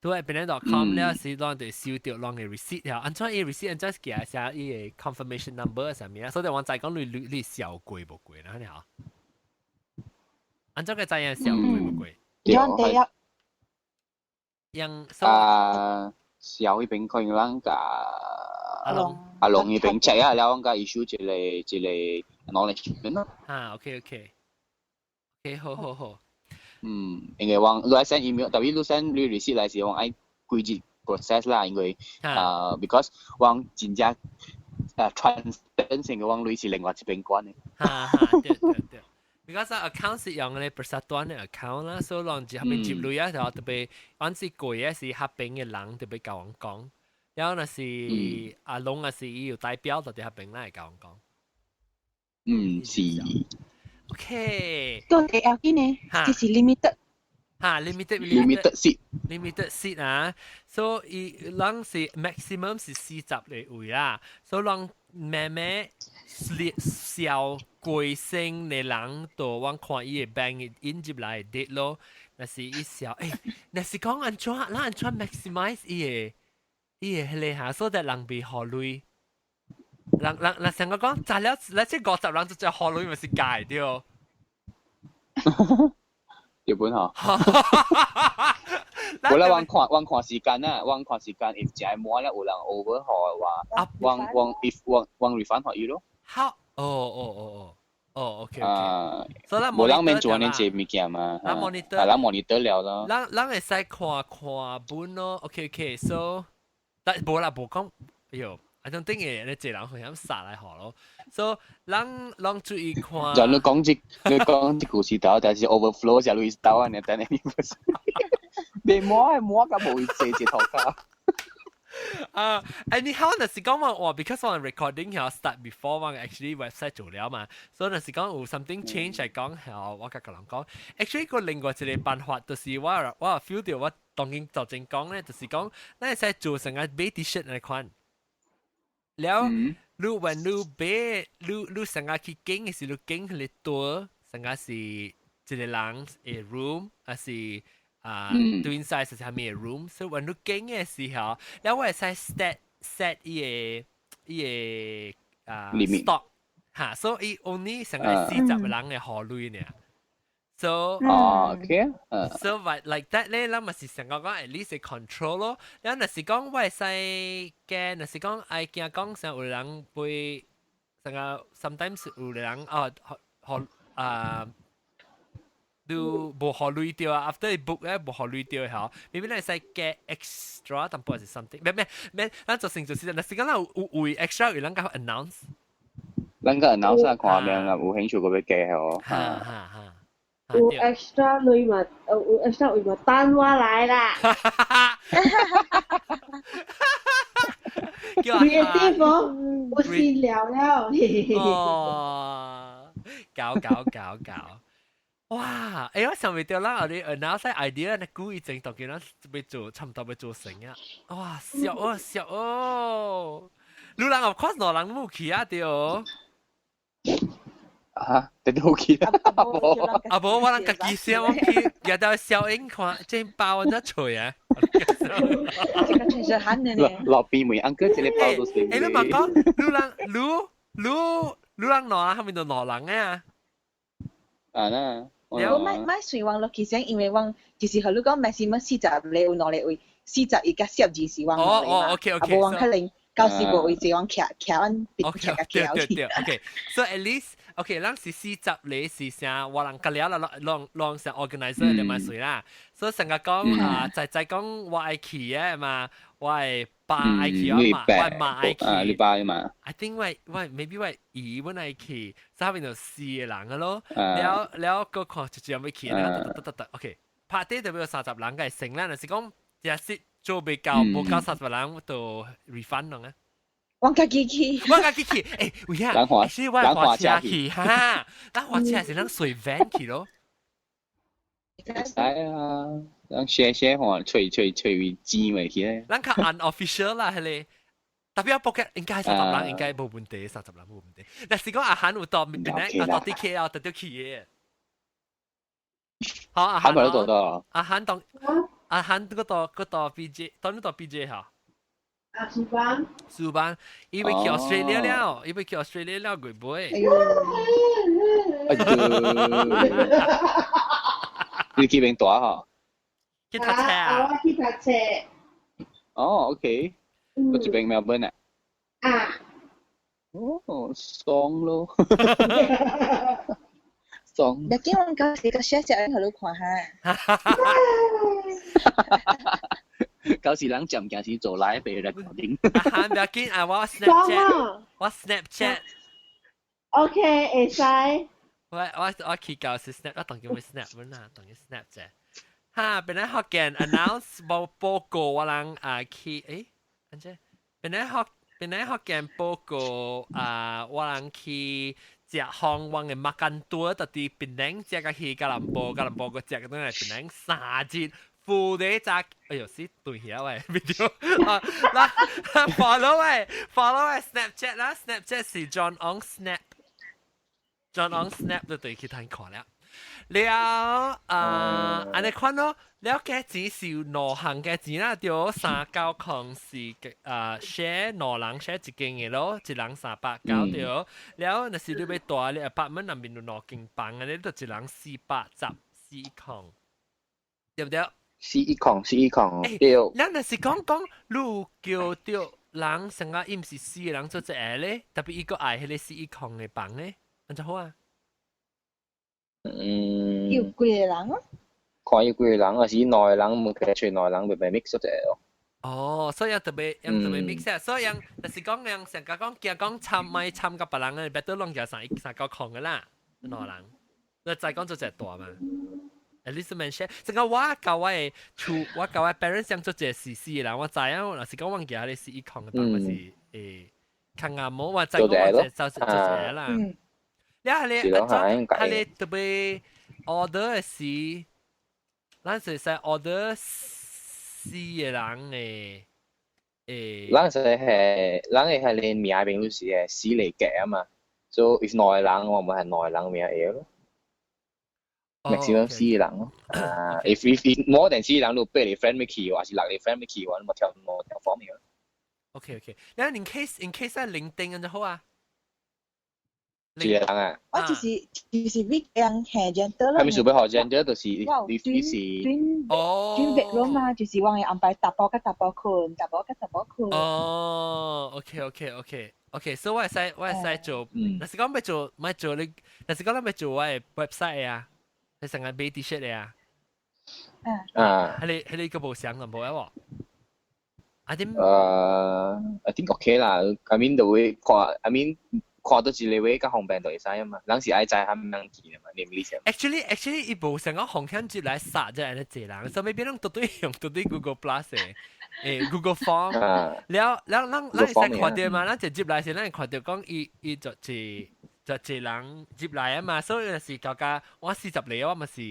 tour@penang.com 了是攏就收到攏嘅 receipt 了，按怎伊 receipt 按怎寄寫伊個 confirmation number 啥物啊？所以我知講你你你燒過無過啦，你嚇？按怎個知影燒過無過？樣第一。用啊，燒彼邊可能咱共阿龍阿龍彼邊 check 啊，了阮共 issue 一個一個 acknowledgement 咯。啊，OK OK，OK，好好好。嗯，因為我你愛 send email，特別你 send 你 receipt 來時，我愛幾日 process 啦，因為啊，because 我真正啊 transparent 性嘅，我鐳是另外一邊管的。哈哈，對對對。because account 是用咧 persatuan 的 account 啦，所以人就彼邊接鐳啊，就特別按時過嘅是彼邊嘅人特別共阮講，然後若是阿龍啊是伊有代表就佇彼邊來共阮講。嗯，是。 OK。都係要緊呢，這是 limited。哈，limited limited seat limited seat 啊，所以人是 maximum 是40個位啦，所以人慢慢燒過身的人，就阮看伊個 bank 引入來 date 咯。若是伊燒，欸，若是講按怎，咱按怎 maximize 伊個伊個彼个哈，所以人袂予鐳。人人若成個講，炸了，咱這50人就只予鐳，咪是假對。日本吼，無啦，阮看阮看時間啊，阮看時間，if 真係滿了有人 over 予的話，阮阮 if 阮阮 refund 予伊咯。好，哦哦哦哦，哦，OK OK。所以咱無人免做按呢濟物件嘛，咱 monitor，啊，咱 monitor 了咯。咱咱會使看看本咯，OK OK，so，但無啦，無講，哎喲。I don't think 會你濟人會咁殺來學咯，所以咱攏注意看。就你講這，你講這故事頭，但是 overflow 時類豆啊，你等下你不是。你摸係摸甲無濟一頭卡。啊，anyhow 若是講話，because 我 recording 係 start before 我 actually website 做了嘛，所以若是講有 something change 嚟講係我共人講，actually 個另外一個辦法就是我我 feel 到我當今就正講咧，就是講咱會使做成個買 T-shirt 來款。了，你when 你買，你你成日去揀的時，你揀彼個桌，成日是一個人的 room，還是啊 twin size 是啥物的 room，所以 when 你揀的時候，了我會使 set set 伊個伊個啊 stock，哈，所以 only 成個40個人會予鐳爾。So 哦，OK 啊，so like that 咧，咱咪是成個講 at least control 咯。咱若是講我會使驚，若是講愛驚講啥有人會成個 sometimes 有人哦，予啊，都無予鐳著啊，after book 咧無予鐳著吼，maybe 咱會使加 extra 淡薄是 something，咩咩咩，咱做成就是，若是講咱有有位 extra 有人共 announce，咱個 announce 啊，看命啊，有興趣個欲加哦，哈哈哈。有 extra 鐳嘛，有 extra 位嘛，等我來啦。 Creative 哦，有資料了。哦，搞搞搞搞，哇！欸，我想袂著咱後日 announce idea，那故意整到叫咱欲做，差毋多欲做成啊！哇，痟哦痟哦，你人 of course 兩人冇去啊對。啊，你都去啊？啊無，我人家己先，我去，舉到小英看，真包我才吹啊！這個確實喊的呢。落邊門，uncle 這個包都是。欸，你嘛講，你人你你你人兩人，後面就兩人啊？啊那。我莫莫隨往落去先，因為阮就是予你講，maximum 40個有兩個位，41佮42是阮兩個嘛。哦，OK OK。啊無阮可能到時無位置，阮徛徛阮徛共徛對對對，OK。So at least OK，咱是四十個是啥？我人隔了啦，攏攏是 organizer 就嘛算啦。所以成日講啊，在在講我愛去的嘛，我的爸愛去啊嘛，我的媽愛去。啊，你爸嘛？I think 我我 maybe 我姨阮愛去，所以變做四個人個咯。了了閣看就這樣欲去，得得得得，OK。party 就變30人個成啦，若是講假設做袂夠，無夠30人就 refund 啷啊。我家己去，我家己去，欸，有影，是我駛車去，哈，咱駛車是咱隨 van 去咯。會使啊，咱 share share 看，揣揣揣位錢落去咧。咱較 unofficial 啦，彼個特別我 book 應該30人應該冇問題，三十人冇問題。若是講阿韓有到邊咧，啊到啲 KL 特別去嘅。好，阿韓咪都到。阿韓當阿韓嗰度 BJ，當你到 BJ 嚇。啊，蘇班。蘇班，伊欲去 Australia 了，伊欲去 Australia 了，月尾。哎呦！你去邊大嗬？去讀冊啊！我去讀冊。哦，OK。我這邊 Melbourne 啊。啊。哦，爽咯。爽。你叫我舊時個 share 只予你看下。舊時人食物件是做 live 俾 recording。啊，唔要緊啊，我 Snapchat，我 Snapchat。 OK，會使。我去舊時 Snap，我當叫咩 Snap 啦，當叫 Snap 啫。哈，本來學見 announce 報報告我人啊去，誒，按這，本來學見報告啊，我人去食方阮的 makan 多，特佇檳城食個去吉隆坡，吉隆坡閣食個轉來檳城3日，full day 食，哎喲死斷去啊喂，video 啊，嗱 follow 我 Snapchat 啦，Snapchat 是 John Ong Snap，John Ong Snap 就對去睇看了。了啊，按呢款咯，了價錢是有兩項價錢啦，對，390是啊 share 兩人 share 一間的咯，一人390對。了，若是你欲蹛你 apartment 內面有兩間房，按呢就一人414空，對毋對？四一空，四一空，對。咱若是講講，你叫著人成個伊毋是四個人做一個咧，特別伊閣愛彼個四一空的房咧，按怎好啊？嗯。有幾個人啊？看有幾個人，還是兩個人，冇計出兩個人，袂袂 mix 一個咯。哦，所以特別樣特別 mix 啊，所以樣就是講樣成個講驚講參咪參甲別人嘅，別都攏加三一三九空嘅啦，兩人，你再講做一個大嘛。At least 免 share，成個我教我的厝，我教我 parents 想做一個是四個人，我知影，若是講我寄你四一空嘅房，我是會較啱冇，我知講我就做一個啦。你係你係你特別 order 的時，咱是使 order 四個人的誒。咱是係，咱係連名邊都是係四嚟計啊嘛，所以 if 兩個人，我們係兩個人名會咯。maximum 四個人咯。啊，if more than 四個人，你八個 friend 欲去，還是六個 friend 欲去，我咪調兩條房嘅。 OK，你 in case 喺零丁咁就好啊。幾個人啊？我就是 weekend 下 gender 啦。係咪準備學 gender 就是你是哦 twin bedroom 嘛，就是我會安排查埔佮查埔睏，查某佮查某睏。哦，OK，所以我會使做，若是講欲做，欲做你，若是講咱欲做我的 website 啊，你成日買 T-shirt 的啊。啊。彼個無相就無啊喎。I think I think OK 啦，I mean 就會看，I mean 看到一個位較方便就會使啊嘛，人是愛知蝦米人去的嘛，你毋理解？ Actually，伊無想講風險值來殺這按呢濟人，所以變攏都對用都對 Google Plus 的，Google Form，了了咱會使看著嘛，咱一入來時，咱會看著講伊就一人入來啊嘛，所以若是大家我40個，我嘛是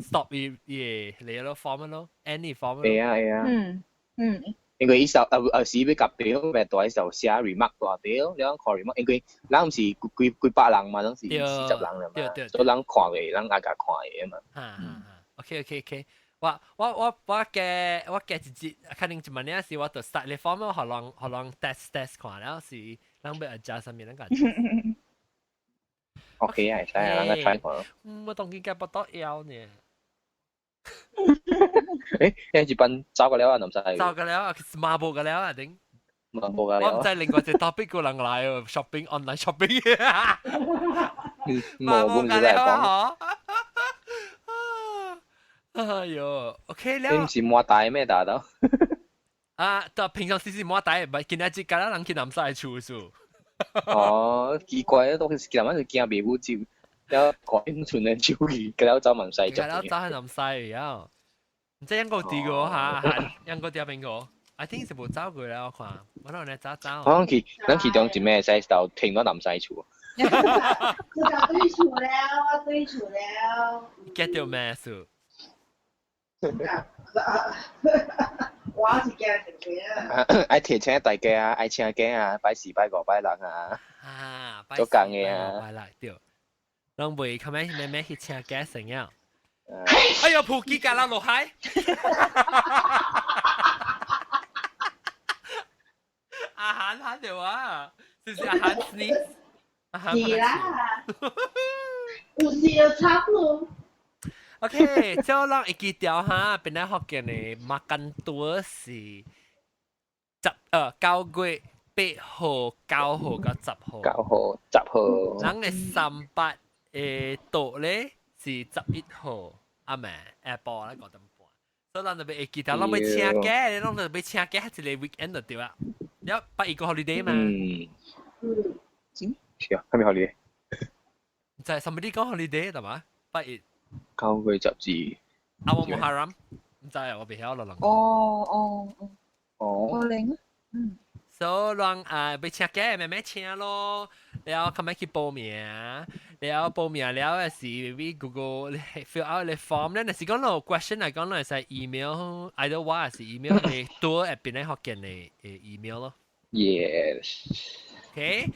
stop 伊伊個嚟咯 form 咯，any form。會啊會啊。因為伊時時欲夾表，欲大時候寫 remark 大表，你講看 remark，因為人毋是幾幾幾百人嘛，攏是40人啦嘛，所以人看嘅，人愛共看嘅嘛。哈哈哈，OK，我加一節，可能一萬年時我就 start 你 form，予人 test test 看了是人欲 adjust 啥物人個。 OK 啊，會使啊，人個 try 看。我當今該不到腰呢。欸，一般走過了啊，唔使。走過了啊，麻布過了啊，頂。麻布過了。我毋知另外一個 topic 個人來哦，shopping online shopping。麻布過了啊，嗬。哎喲，OK 了。你毋是抹大咩大到？啊，但平常時是抹大，唔係今日只今日人去南西厝數。哦，奇怪啊，都是今晚就驚袂好接，了看剩的手去，了走南西。了走去南西了。唔知英國地個嚇，英國地邊個？I think 是無走過啦，我看，我諗你走走。我講去，咱其中一咩使就停到南西厝。我對厝了，我對厝了。 get 到咩數？我是驚條嘅啊！愛提醒大家啊，愛請假啊，拜四拜五拜六啊，啊，做工嘅啊，拜六對，攏袂較咩咩咩去請假成啊！哎呦，普吉架啦落海！阿韓喊到啊，是唔是阿韓 sneeze？阿韓是啦，有時就差咯。 OK，就讓會記掉哈，本來福建的 makan 多是9月8號、9號佮10號。9號、10號。咱的三八的桌咧是11號，阿妹下晡咧5點半。所以咱就欲會記掉，咱欲請假，咱就欲請假，一個 weekend 就對啦。了，拜一個 holiday 嘛。嗯。嗯。是啊，係咪 holiday？唔知，somebody 講 holiday 係嘛？拜一。9月12。啊，我 Muharram，唔知啊，我袂曉咯，人。哦哦哦。哦。可能，嗯。所以人啊，欲請假慢慢請咯，了後尾去報名，了報名了是 maybe Google fill out 個 form 咧，若是講有 question 來講，會使 email，either 我是 email 你多入邊咧福建的 email 咯。 Yes。 OK。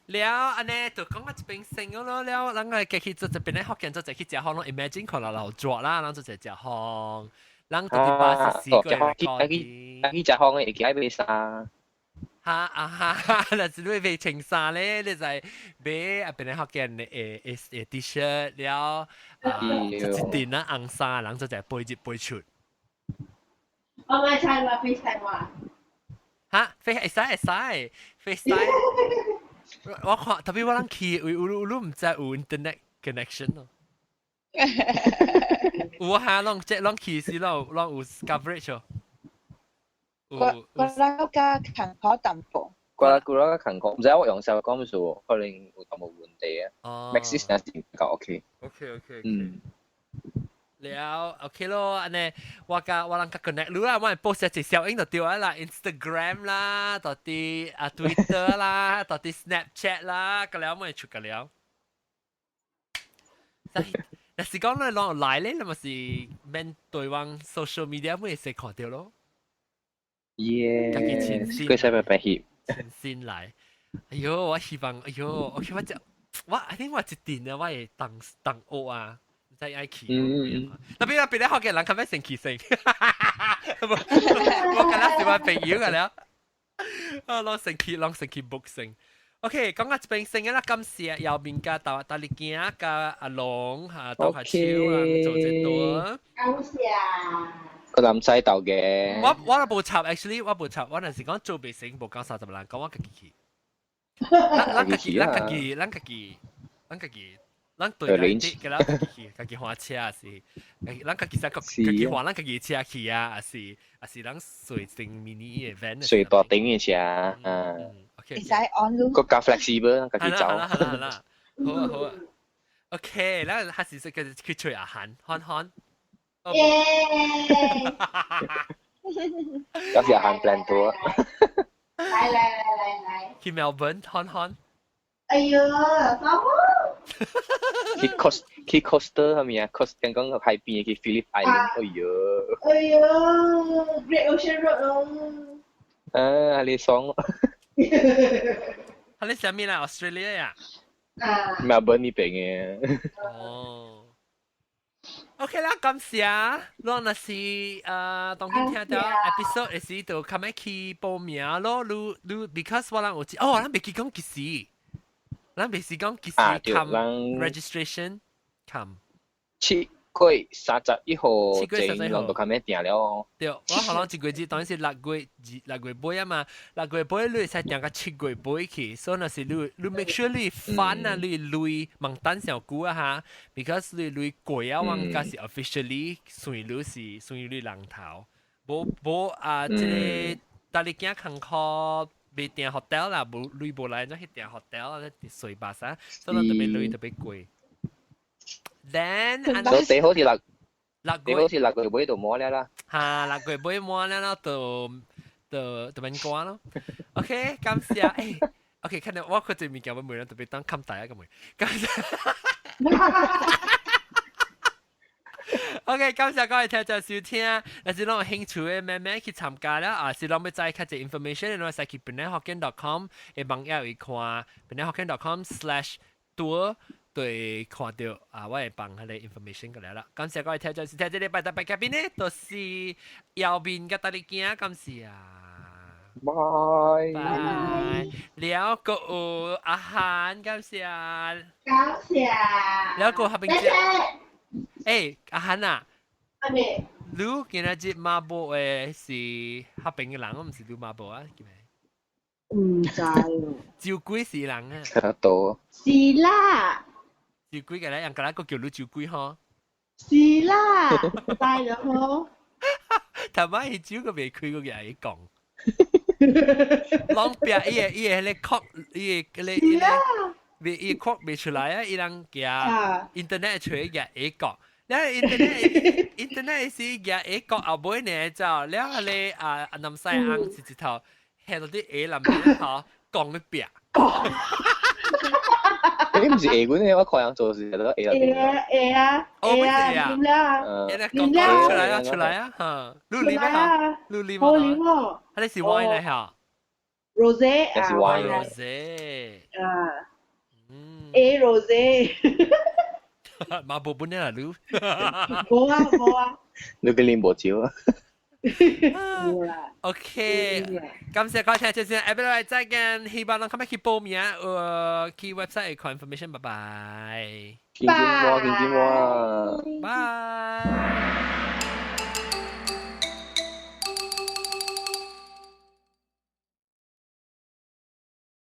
了按呢就講到這邊先咯，了咱個繼續做這邊咧福建做者去食飯咯，imagine 看落老熱啦，咱做者食飯，咱特別84個去去食飯的會記愛買衫。哈啊哈哈！若是你買穿衫咧，你就買啊邊咧福建的誒誒 T-shirt 了，啊，就一件啊紅衫，人就就背入背出。我買菜話 FaceTime 話。哈，飛會使會使，FaceTime。我看特別我人去有有有毋知有 internet connection 咯。有啊，攏這攏去時攏攏有 coverage 哦。我我老家艱苦淡薄。我我老家艱苦，毋知我用手講數，可能有淡薄問題啊。哦。 Maxis 若是較 OK。 OK。嗯。了 OK 咯，按呢我共我人較 connect 你啦，我 post 一小影就對啦，Instagram 啦，到底啊 Twitter 啦，到底 Snapchat 啦，個了我出個了。若是講你攏來咧，你咪是免對往 social media 會使看到咯。耶！家己親身，佢使白白翕。親身來。哎喲，我希望，哎喲，OK，我就我，I think 我一定啊，我會當當學啊。唔知愛去。特別啊，別咧學嘅人較欲先去先。我敢若是我朋友個了。啊，攏先去，攏先去 book 先。OK，講到這邊先啦，感謝姚明加豆大力鏡加阿龍嚇，豆下手啊，做這多。感謝。個男仔豆嘅。我我都無插，actually 我無插，我若是講做袂成，無講30人，講我家己去。咱家己，咱家己，咱家己，咱家己。咱對來啲，個咱家己去，家己換車是，咱家己使家己換咱家己車去啊，還是還是咱隨定 mini event。隨大頂嘅車，嗯。 OK。會使按路。閣較 flexible，家己走。好啦好啦好啦，好啊好啊。OK，咱還是說去去揣阿韓，韓韓。耶！有時阿韓 plan 多。來來來來來。去 Melbourne，韓韓。哎呦，啥貨？去 coast 去 coastal 係咪啊？coast 剛剛海邊去 Phillip Island，哎呦！哎呦，Great Ocean Road 咯。啊，你爽咯！係你啥物啦？Australia 呀？啊。 Melbourne 呢邊嘅。哦。OK 啦，感謝。你若是當今聽到 episode 時，就較欲去報名咯。你你 because 我人有知，哦，咱袂記講幾時。咱袂是講幾時 come registration come。 7月31號， 7月31號就較欲訂了。對，我可能一個月當然是6月2六月尾啊嘛，六月尾你會使訂到7月尾去，所以若是你你 make sure 你 fund 啊，你鐳莫等上久啊哈，because 你鐳過啊，我才是 officially 算你是算你人頭，無無啊，這個大力驚艱苦。未訂 hotel 啦，無鐳無來，怎去訂 hotel 啊？稅巴啥，所以特別鐳特別貴。Then 所以最好是六，六最好是六月尾就滿了啦。哈，六月尾滿了咯，就就就免關咯。OK，感謝。誒，OK，看到我佢這物件，我每人特別當冚大一個門。感謝。OK，感謝各位聽眾收聽。若是攏有興趣的，慢慢去參加啦。啊，是攏欲知較濟 information，你會使去 penanghokkien.com 的網頁去看 penanghokkien.com/tour 對看到啊，我會放彼個 information 過來啦。感謝各位聽眾收聽，這禮拜特別嘉賓呢，就是姚明佮大力鏡，感謝啊。拜拜。了個有阿韓，感謝。感謝。了個合併者。欸，阿韓啊。阿咩？你今仔日馬步的是合併的人，毋是你馬步啊？叫咩？毋知哦。酒鬼是人啊。多。是啦。酒鬼個咧，人家來個叫你酒鬼吼。是啦，知咗好。頭擺伊酒個未開，個共伊講。攏壁伊個伊個彼個 cork，伊個彼個伊個未伊 cork 未出來啊！伊人寄 internet 揣寄下國，了 internet 是寄下國後尾呢就了彼個啊南西翁是一頭下到啲下內面吼講咧壁。你毋是下阮的，我看人做是都下內面。會啊會啊會啊，啉了啊，啉了出來啊出來啊，嚇！你啉啊？你啉冇啉哦。啊，你是 wine 嚟嚇？Rosé 啊，是 wine。 Rosé 啊。嗯。A rosé。馬步本啦，你。無啊無啊。你去啉無酒啊？無啦。 OK，感謝各位聽眾先，下禮拜再見，希望攏較欲去報名，去 website 看 information，拜拜。見見我，見見我。拜。